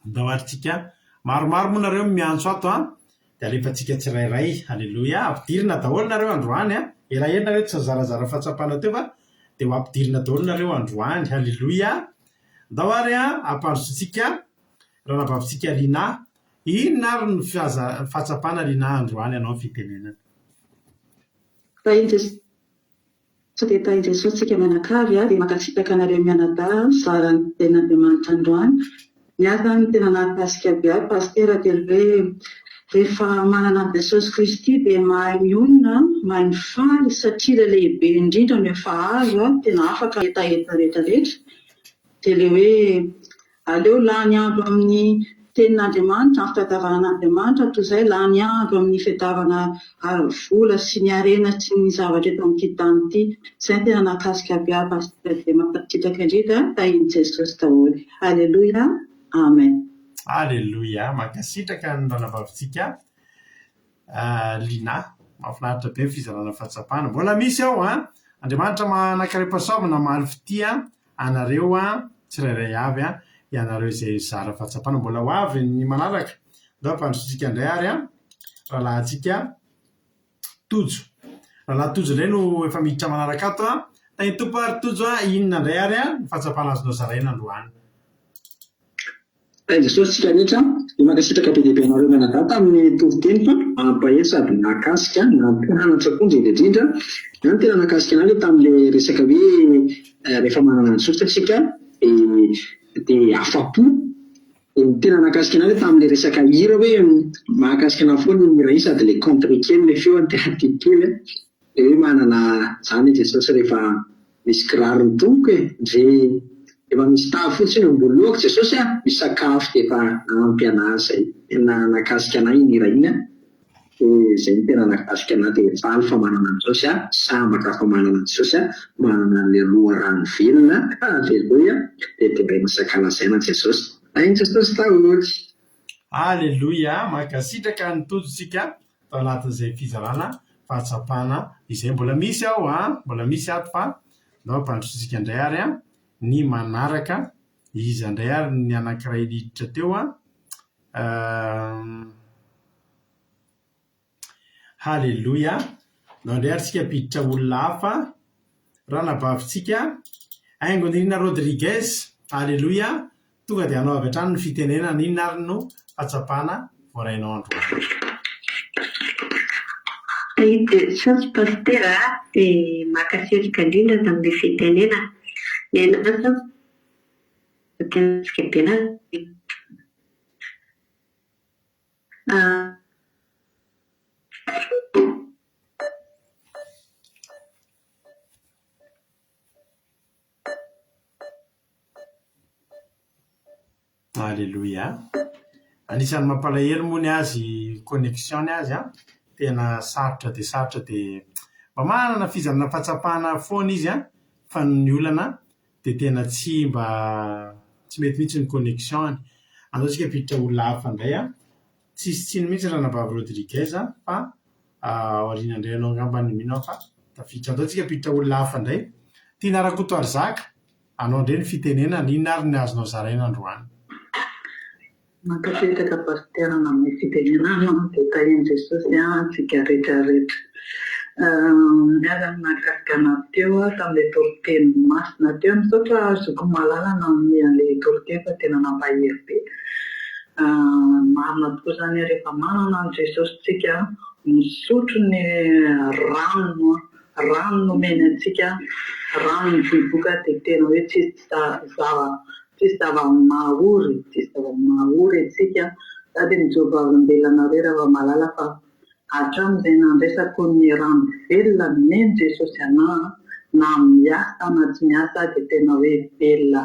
Andao ary tsika. Maromaro moa nareo no miantso ato an! Dia alefantsika tsirairay. Aleloia! Ampidirina daholo nareo androany an! Elaela nareo tsy nizarazara fahatsapana teo fa dia ho ampidirina daholo nareo androany. Aleloia! Andao ary an, ampandrosoantsika ranabavintsika Rinah. Inona ary ny fahatsapana Rinah androany anao ny fitenenana? Tahin'i Jesosy Sao dia tahin'i Jesosy tsika mianakavy dia mankasitraka anareo mianadahy mizara ny tenin'Andriamanitra androany. Ny ahy zany ny tena nahakasika be ahy Pasitera dia ny hoe rehefa manana an'i Jesosy Kristy dia mahay mionona, mahay mifaly satria ilay lehibe indrindra no efa azo, tena afaka hetaheta rehetra rehetra. Dia ilay hoe aleo lany andro amin'ny. Tenin'Andriamanitra, amin'ny fitadiavana an'Andriamanitra toy izay lany andro amin'ny fiadiavana vola sy ny harena sy ny zavatra eto amin'ity tany ity. Izay no tena nahakasika be ahy Pasteur dia mankasitraka indrindra tahin'i Jesosy daholo. Haleloia. Amen. Aleloia! Mankasitraka ny ranabavintsika Lina. Mahafinaritra be ny fizarana fahatsapana. Mbola misy ao an! Andriamanitra manankarem-pahasoavana hamaly fitia anareo tsirairay avy ianareo izay mizara fahatsapana. Mbola ho avy ny manaraka. Ndao ampandrosoantsika indray ary an, rahalahintsika Tojo. Rahalahy Tojo indray no efa miditra manaraka ato an. Tahin'ny Tompo ary Tojo an, inona indray ary ny fahatsapana azonao zaraina androany? Tahin'i Jesosy tsika rehetra dia mankasitraka be dia be anareo mianadahy tamin'ny toriteny fa mampahery sady nahakasika nampianatra koa indrindra indrindra. Ny ahy ny tena nahakasika anah le tamin'le resaka hoe rehefa manana an'i Jesosy isika dia dia afa-po. Dia ny tena nahakasika anah le tamin'le resaka hira hoe mahakasika anah foana iny hira iny sady le contre kely le feony tena tiako kely an. Le hoe manana zany i Jesosy rehefa misy kiraro ny tongoko e! Ndry efa misy tavy fotsiny eo ambony lohako Jesosy a! Misy sakafo dia efa ampy anah zay. Tena nakasika anah iny hira iny a! Dia zay no tena nakasika anah dia faly fa manana an'i Jesosy ah! Sambatra fa manana an'i Jesosy ah! Manana an'ilay loharano velona Aleloia! Dia deraina sy ankalazaina Jesosy. Tahin'i Jesosy daholo! Aleloia! Mankasitraka an'i Tojo tsika tao anatin'izay fizarana fahatsapana izay. Mbola misy ao an, mbola misy ato fa ndao ampandrosoantsika indray ary an, ny manaraka. Iza indray ary ny anankiray niditra teo an? Haleloia! Ndao indray ary tsika hampiditra olona hafa. Ranabavintsika Haingonirina Rodriguez, Aleloia! Tonga dia hanao avy hatrany ny fitenenana, inona ary no fahatsapana voarainao androany? Tahin'i Jesosy Pasitera a! Dia mankasitraka indrindra tamin'ilay fitenenana. Ny anah zao tena be na. Aleloia. Anisan'ny mampalahelo moa ny azy connexion ny azy an, tena sarotra dia sarotra dia mba manana fizarana fahatsapana foana izy an, fa ny olana dia tena tsy mba tsy mety mihitsy ny connexion-ny. Andao isika hampiditra olona hafa indray an. Tsisy tsiny mihitsy Ranabavy Rodriguez fa aoriana indray ianao angamba mino aho fa tafiditra. Andao tsika hampiditra olona hafa indray. Tiana Rakotoarizaka, anao indray ny fitenenana, inona ary ny azonao zaraina androany? Mankasitraka Pasitera nanome fitenenana dia tahian'i Jesosy antsika rehetra rehetra. Miala ny nahakasika anah teo tamin'ilay toriteny masina teo. Misaotra zoky malala nanome an'ilay toriteny fa tena nampahery be. Marina tokoa izany rehefa manana an'i Jesosy tsika, misotro ny rano, rano nomeny antsika, rano mivoiboka dia tena hoe tsisy zava tsisy zava-mahory, tsisy zava-mahory antsika. Za dia mijoro vavolombelona anareo ry hava-malala fa hatramin'izay nandraisako ny rano velona nomen'i Jesosy anah, na miasa na tsy miasa dia tena hoe velona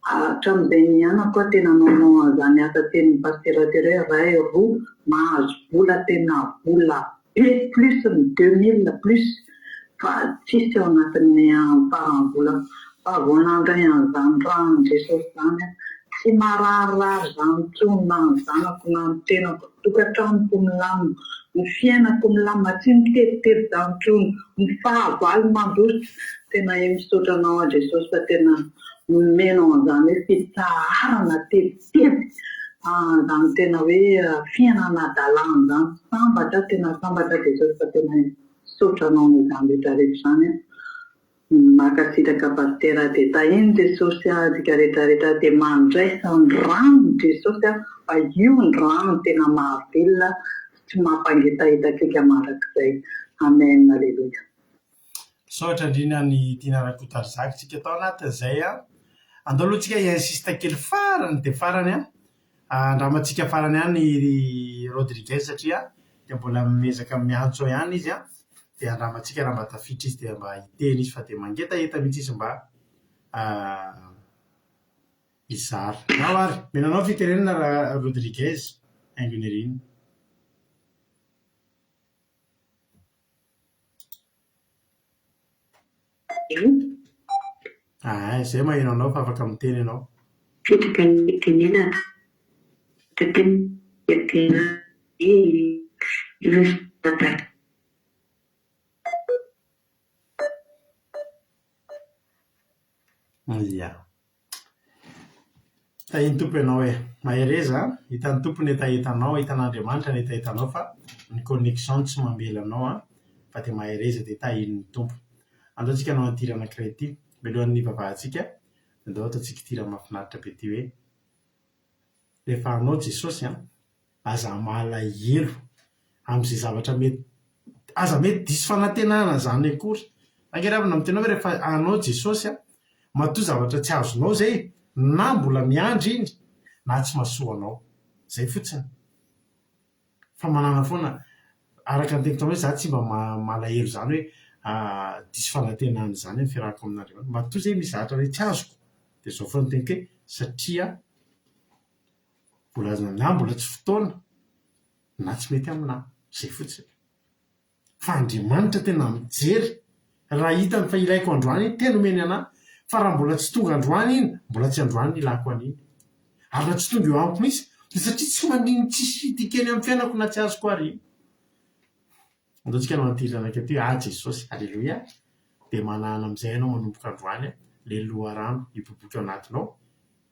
Hatramin'izay nianako aho tena nanao an'izany asa tenin'ny pasitera teo hoe iray, roa, mahazo vola tena vola be plus ny 2000 plus fa tsisy ao anatin'ny faran'ny volana fa vao nandray an'izany ran'i Jesosy izany aho tsy mararirary izany intsony na ny zanako na ny tenako, tokantranoko milamina, ny fiainako milamina tsy mitebiteby izany intsony, ny fahavalo mandositra, tena he misaotra anao aho Jesosy fa tena Nomenao an'izany hoe fitsaharana tebiteby izany tena hoe fiainana adalàna izany. Sambatra aho, tena sambatra aho Jesosy fa tena misaotra anao amin'izany rehetra rehetra izany an. Mankasitraka Pasitera dia tahin'i Jesosy antsika rehetra rehetra dia mandraisa ny ranon'i Jesosy fa io ny rano tena mahavelona sy tsy mampangetaheta antsika mandrakizay. Amen Aleloia. Misaotra indrindra an'i Tiana Rakotarizaka tsika tao anatin'izay an. Andao aloha tsika hi-insiste kely farany dia farany an. Andramantsika farany ihany i Rodriguez satria dia mbola miezaka miantso ihany izy an. Dia andramantsika raha mba tafiditra izy dia mba hiteny izy fa dia mangetaheta mihitsy izy mba. Hizara. Ndao ary, omena anao fitenenana ra Rodriguez, Haingonirina. Aa, izay maheno anao fa afaka miteny ianao. Sitraka ny fitenenana. Dia tena hoe Ia. Tahian'ny Tompo ianao e. Mahereza a. Hitan'ny Tompo ny hetahetanao, hitan'Andriamanitra ny hetahetanao fa ny connexion no tsy mamela anao an. Fa dia mahereza dia tahian'ny Tompo. Andao tsika hanao an'ity hira anankiray ity. Mialohan'ny hivavahantsika, andao ataontsika ity hira mahafinaritra be ity hoe Rehefa anao Jesosy an, aza malahelo amin'izay zavatra mety, aza mety diso fanantenana izany akory. Ange ry havana miteny hoe rehefa anao Jesosy an, matoa zavatra tsy azonao izay, na mbola miandry iny, na tsy mahasoa anao. Izay fotsiny. Fa manana foana, araka ny teniko taminao hoe za tsy mba malahelo izany hoe diso fanantenana izany amin'ny fiarahako amin'Andriamanitra. Matoa izay misy zavatra hoe tsy azoko, dia izao foana no teniko hoe satria mbola na mbola tsy fotoana na tsy mety aminà. Izay fotsiny. Fa Andriamanitra tena mijery, raha hitany fa ilaiko androany iny, tena omeny anà. Fa raha mbola tsy tonga androany iny, mbola tsy androany ny ilako an'iny. Ary raha tsy tonga eo amiko mihitsy, dia satria tsy manin tsisy dikany amin'ny fiainako na tsy azoko ary iny. Andao tsika hanao an'ity hira anankiray ity hoe Ah Jesosy, Aleloia. Dia manana amin'izay ianao manomboka androany ilay loharano hiboiboika ao anatinao.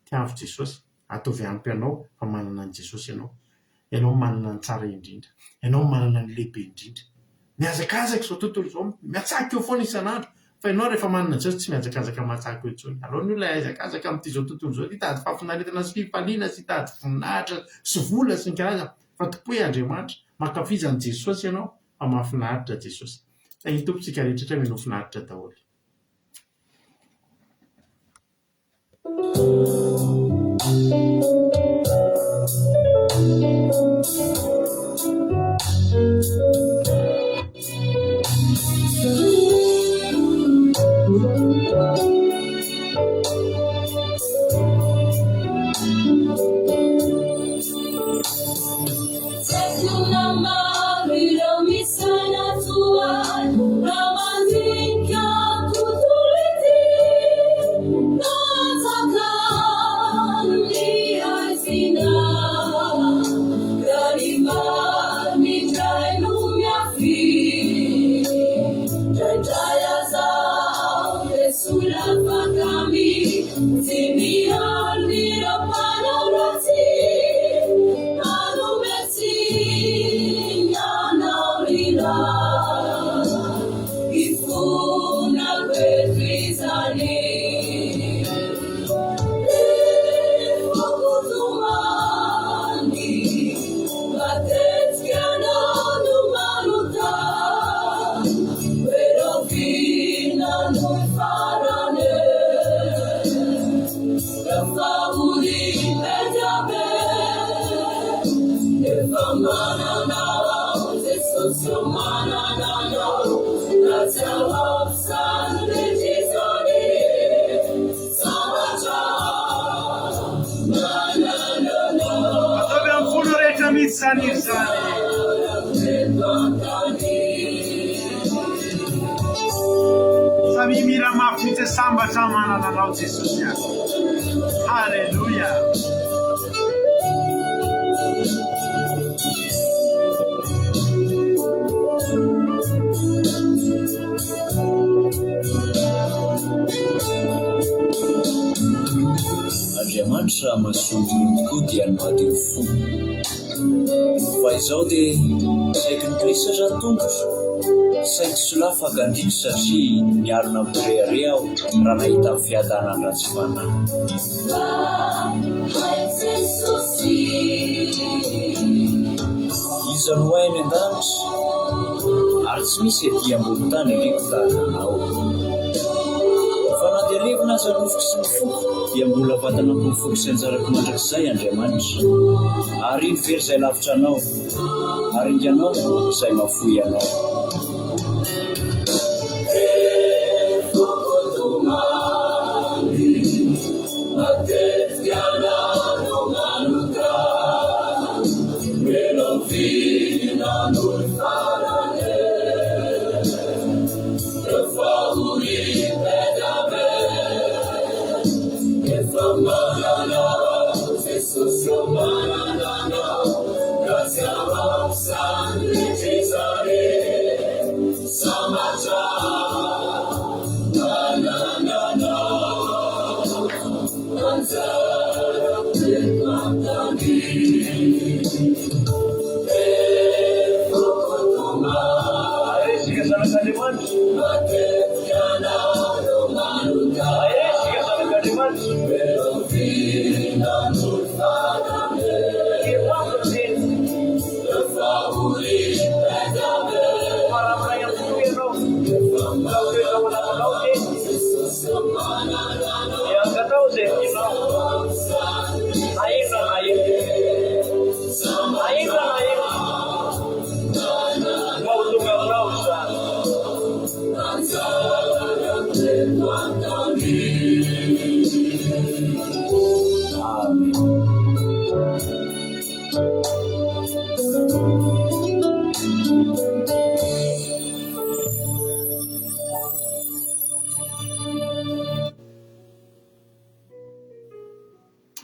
Tiavo Jesosy. Ataovy ampy anao fa manana an'i Jesosy ianao. Ianao manana ny tsara indrindra. Ianao manana ny lehibe indrindra. Mihazakazaka izao tontolo izao, mihatsaka eo foana isan'andro. Fa ianao rehefa manana an'i Jesosy tsy mihazakazaka mahatsaka eo intsony. Aleo ny olona hihazakazaka amin'ity izao tontolo izao ity, hitady fahafinaretana sy fifaliana sy hitady voninahitra sy vola sy ny karazany. Fa tompoy Andriamanitra. Mankafiza an'i Jesosy ianao fa mahafinaritra Jesosy. Tahin'ny Tompo isika rehetra hatrany ianao finaritra daholo. Ataovy amin'ny fonao rehetra mihitsy izany hira izany. Samia mihira mafy mihitsy hoe sambatra aho manana anao Jesosy a. Haleloia. Andriamanitra mahasoa tokoa dia ny madio fo. Fa izao dia saiky niresatra ny tongotro, saiky solafaka indrindra satria nialona mpirehareha aho raha nahita ny fiadanan'ny ratsy fanahy. Iza no hay any an-danitra? Ary tsy misy ety ambony tany iriko tahaka anao. Fa na dia levona aza ny nofoko sy ny foko, dia mbola vatana ambony foko sy anjarako mandrakizay Andriamanitra. Ary iny very izay lavitra anao, ary inganao izay mahafoy anao.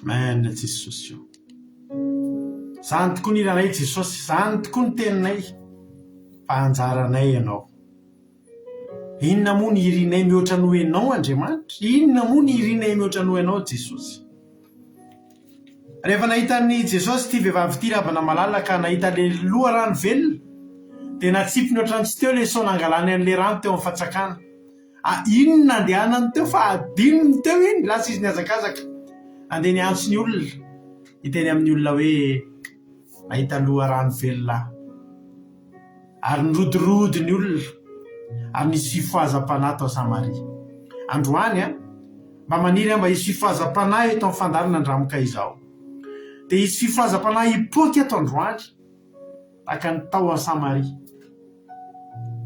Amen Jesosy o. Zany tokoa ny hiranay Jesosy, zany tokoa ny teninay fa anjaranay ianao. Inona moa ny irinay mihoatra noho ianao Andriamanitra? Inona moa ny irinay mihoatra noho ianao Jesosy? Rehefa nahita an'i Jesosy ity vehivavy ity ravana malala ka nahita ilay loharano velona dia natsipiny ohatran'ny tsy teo ilay seau nangalany an'ilay rano teo amin'ny fatsakana. Ah, iny no nandehanany teo fa adinony teo iny, lasa izy nihazakazaka handeha niantso ny olona, hiteny amin'ny olona hoe nahita loharano velona aho. Ary nirodorodo ny olona, ary nisy fifohazam-panahy tao Samaria. Androany an, mba maniry aho mba hisy fifohazam-panahy eto amin'ny fandaharana Andramoka izao. Dia hisy fifohazam-panahy hipoaka eto androany, tahaka ny tao ao Samaria.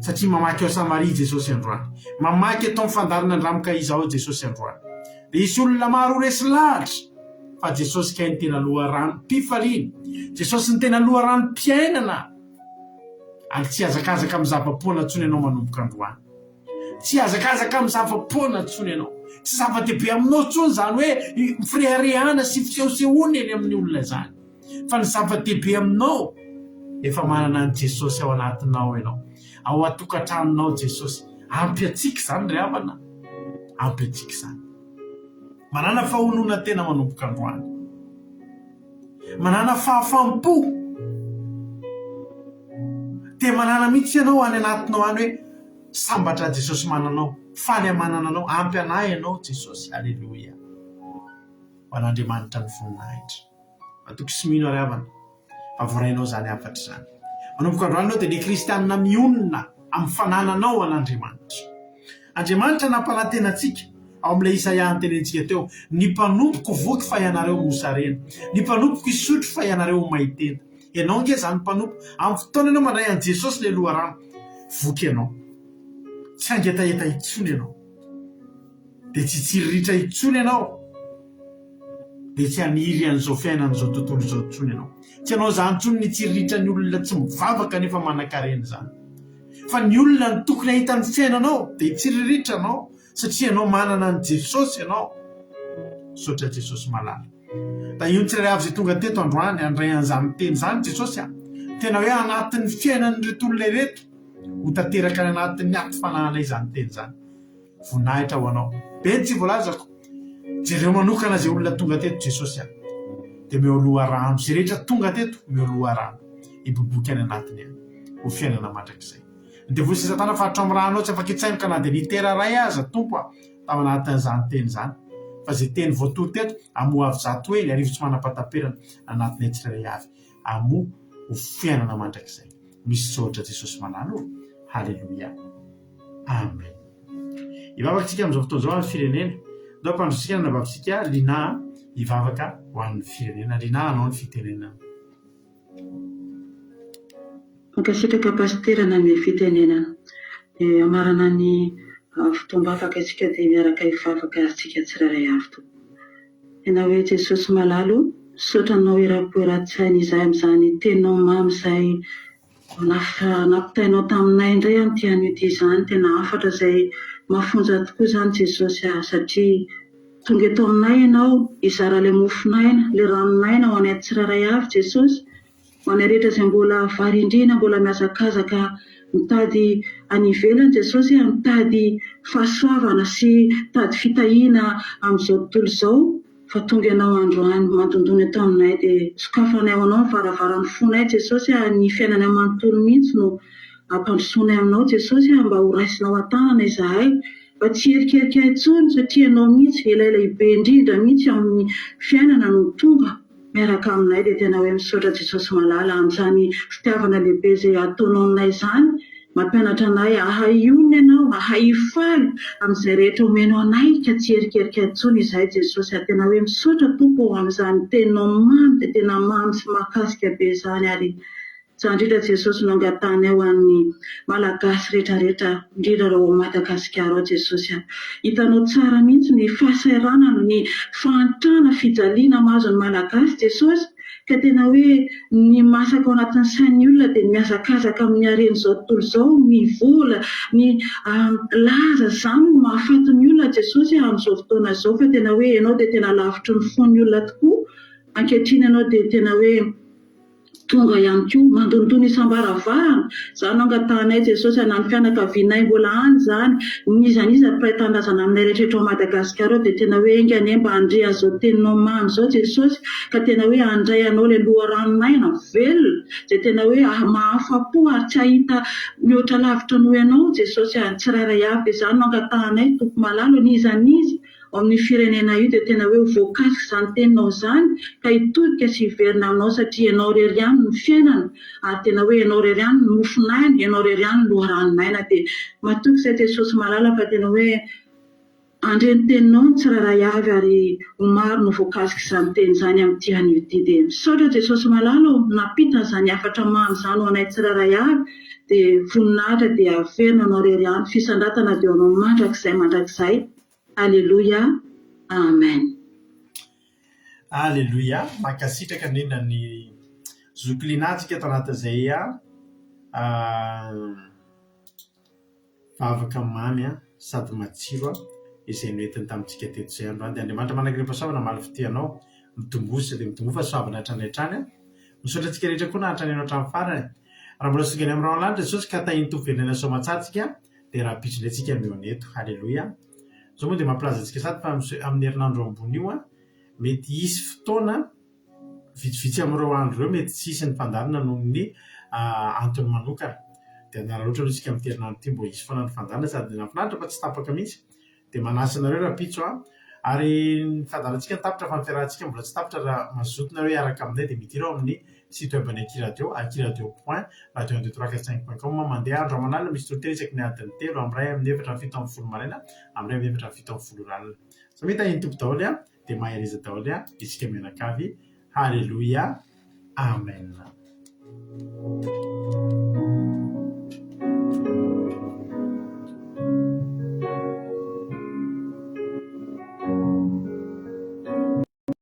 Satria mamaky ao Samaria i Jesosy androany. Mamaky eto amin'ny fandaharana Andramoka izao Jesosy androany. Dia hisy olona maro ho resy lahatra fa Jesosy kay no tena loharanom-pifaliana. Jesosy no tena loharanom-piainana. Ary tsy hihazakazaka amin'ny zava-poana intsony ianao manomboka androany. Tsy hihazakazaka amin'ny zava-poana intsony ianao. Tsy zava-dehibe aminao intsony izany hoe fireharehana sy fisehosehoana eny amin'ny olona izany. Fa ny zava-dehibe aminao, efa manana an'i Jesosy ao anatinao ianao. Ao an-tokantranonao Jesosy. Ampy antsika izany ry havana. Ampy antsika izany. Manàna fahononantena manomboka androany. Manàna fahafaham-po. Dia manàna mihitsy ianao any anatinao any hoe sambatra Jesosy manana anao, faly aho manana anao, ampy anah ianao Jesosy. Aleloia. Ho an'Andriamanitra ny voninahitra. Matoky sy mino ary havana fa voarainao izany hafatra izany. Manomboka androany ianao dia le kristianina mionona amin'ny fanananao an'Andriamanitra. Andriamanitra nampanantena antsika ao amin'ilay Isaia notenenintsika teo, Ny mpanompoko voky fa ianareo mosarena, ny mpanompoko hisotro fa ianareo ho may tenda. Ianao ange izany mpanompo, amin'ny fotoana ianao mandray an'i Jesosy ilay loharano, voky ianao. Tsy hangetaheta intsony ianao. Dia tsy hitsiriritra intsony ianao. Dia tsy haniry an'izao fiainan'izao tontolo izao intsony ianao. Tsy hanao izany intsony ny hitsiriritra ny olona tsy mivavaka nefa manankarena izany. Fa ny olona no tokony hahita ny fiainanao dia hitsiriritra anao satria ianao manana an'i Jesosy ianao. Misaotra Jesosy malala. Tahio ny tsirairay avy izay tonga teto androany handray an'izany teny izany Jesosy a. Tena hoe anatin'ny fiainan'ireto olona ireto ho tanteraka any anatin'ny aty fanahinay izany teny izany. Voninahitra ho anao. Be ny tsy voalazako. Jereo manokana izay olona tonga teto Jesosy a. Dia omeo loharano. Izay rehetra tonga teto, omeo loharano. Hiboiboika any anatiny any. Ho fiainana mandrakizay. Ny devoly sy satana faritra ao amin'ny rànao tsy afaka hitsainoka na dia litera iray aza, Tompo a, tao anatin'izany teny izany. Fa izay teny voatory teto, amoa avy zatohely, arivo tsy manam-pahataperana, anatinay tsirairay avy. Amoa ho fiainana mandrakizay. Misaotra Jesosy malala o. Haleloia. Amen. Hivavaka isika amin'izao fotoana izao amin'ny firenena. Ndao hampandrosotsika ny anabavintsika Lina hivavaka ho an'ny firenena. Lina hanao ny fitenenana. Mankasitraka Pasitera nanome fitenenana. Dia hamarana ny fotoam-bavaka isika dia miaraka hivavaka isika tsirairay avy tompoko. Tena hoe Jesosy malala o, misaotra anao eram-po eran-tsaina izahay amin'izany teninao mamy izay Nampitainao taminay indray amin'ity anio ity izany, tena hafatra izay mafonja tokoa izany Jesosy ah, satria. Tonga eto aminay Ianao hizara ilay mofon'aina, ilay ranon'aina ho anay tsirairay avy Jesosy. Ho anay rehetra izay mbola variandriana, mbola mihazakazaka mitady any ivelany Jesosy a, mitady fahasoavana sy mitady fitahiana amin'izao tontolo izao fa tonga Ianao androany mandondona eto aminay dia sokafanay ho Anao ny varavaran'ny fonay Jesosy a, ny fiainanay manontolo mihitsy no ampandrosoanay Aminao Jesosy a, mba ho raisinao an-tanana izahay mba tsy hierikerika intsony satria Ianao mihitsy ilay lehibe indrindra mihitsy amin'ny fiainana no tonga miaraka aminay dia tena hoe misaotra Jesosy malala amin'izany fitiavana lehibe izay ataonao aminay izany mampianatra anay hahay hionona Ianao hahay hifaly amin'izay rehetra omenao anay ka tsy hierikerika intsony izahay Jesosy a tena hoe misaotra Tompo ô amin'izany teninao mamy dia tena mamy sy mahakasika be izany ary Izany indrindra Jesosy no angatahanay ho an'ny Malagasy rehetra rehetra indrindra ireo ao Madagasikara ao Jesosy a! Hitanao tsara mihitsy ny fahasahiranana, ny fahantrana, fijaliana mahazo ny Malagasy Jesosy ka tena hoe ny masaka ao anatin'ny sain'ny olona dia ny mihazakazaka amin'ny haren'izao tontolo izao, ny vola, ny laza, izany no mahafaty ny olona Jesosy a amin'izao fotoana izao fa tena hoe ianao dia tena lavitry ny fon'ny olona tokoa ankehitriny ianao dia tena hoe Tonga ihany koa, mandondona isam-baravarana, izany no angatahanay Jesosy a, na ny fianakavianay mbola any izany, n'iza n'iza mpiray tanindrazana aminay rehetra eto Madagasikara ao dia tena hoe enga anie mba handre an'izao teninao mamy izao Jesosy ka tena hoe handray anao ilay loharanon'aina velona izay tena hoe mahafa-po ary tsy hahita mihoatra lavitra noho ianao Jesosy a, ny tsirairay avy dia izany no angatahanay Tompo malala ô, n'iza n'iza ao amin'io firenena io dia tena hoe ho voakasika izany teninao izany ka hitodika sy hiverina aminao satria ianao irery ihany no fiainana ary tena hoe ianao irery ihany no mofon'aina, ianao irery ihany no loharanon'aina dia matoky izay Jesosy malala fa tena hoe handre ny teninao ny tsirairay avy ary ho maro no voakasika izany teny izany amin'ity anio ity dia misaotra Jesosy malala ô nampita an'izany hafatra mamy izany ho anay tsirairay avy dia voninahitra dia averina anao irery ihany fisandratana dia ho anao mandrakizay mandrakizay Aleloia Amen. Aleloia, mankasitraka indrindra ny zoky Lina tsika ato anatin'izay vavaka mamy sady matsiro izay noentiny tamintsika teto izay androany. Dia Andriamanitra manankiray-pahasoavana hamaly fitia anao, mitomboa sy dia mitomboa fahasoavana hatrany hatrany. Misaotra antsika rehetra koa nahantra nihaino hatramin'ny farany. Raha mbola tsy tonga any amin'ny rahona lanitra Jesosy ka tahin'ny Tompo velona soamantsara tsika dia rahampitso indray tsika mihaona eto. Haleloia. Izao moa dia mampilaza antsika sady fa amin'ny herinandro ambony io an, mety hisy fotoana vitsivitsy amin'ireo andro ireo mety tsy hisy ny fandaharana noho ny antony manokana. Dia hanararaotra aloha isika amin'ity herinandro ity mba hisy foana ny fandaharana sady nahafinaritra fa tsy tapaka mihitsy. Dia manasa anareo rahampitso an. Ary ny fandaharantsika no tapitra fa ny fiarahantsika mbola tsy tapitra raha mazoto nareo hiaraka aminay dia midira ao amin'ny site web ny Aky Radio, akiradio point radio un deux trois quatre cinq point com mandeha andro aman'alina misy toriteny isaky ny adiny telo amin'ny iray amin'ny efatra amin'ny 17 maraina amin'ny iray amin'ny efatra amin'ny 17 ora alina. Samia tahin'ny Tompo daholo an, dia mahereza daholo an, isika mianakavy. Haleloia. Amen.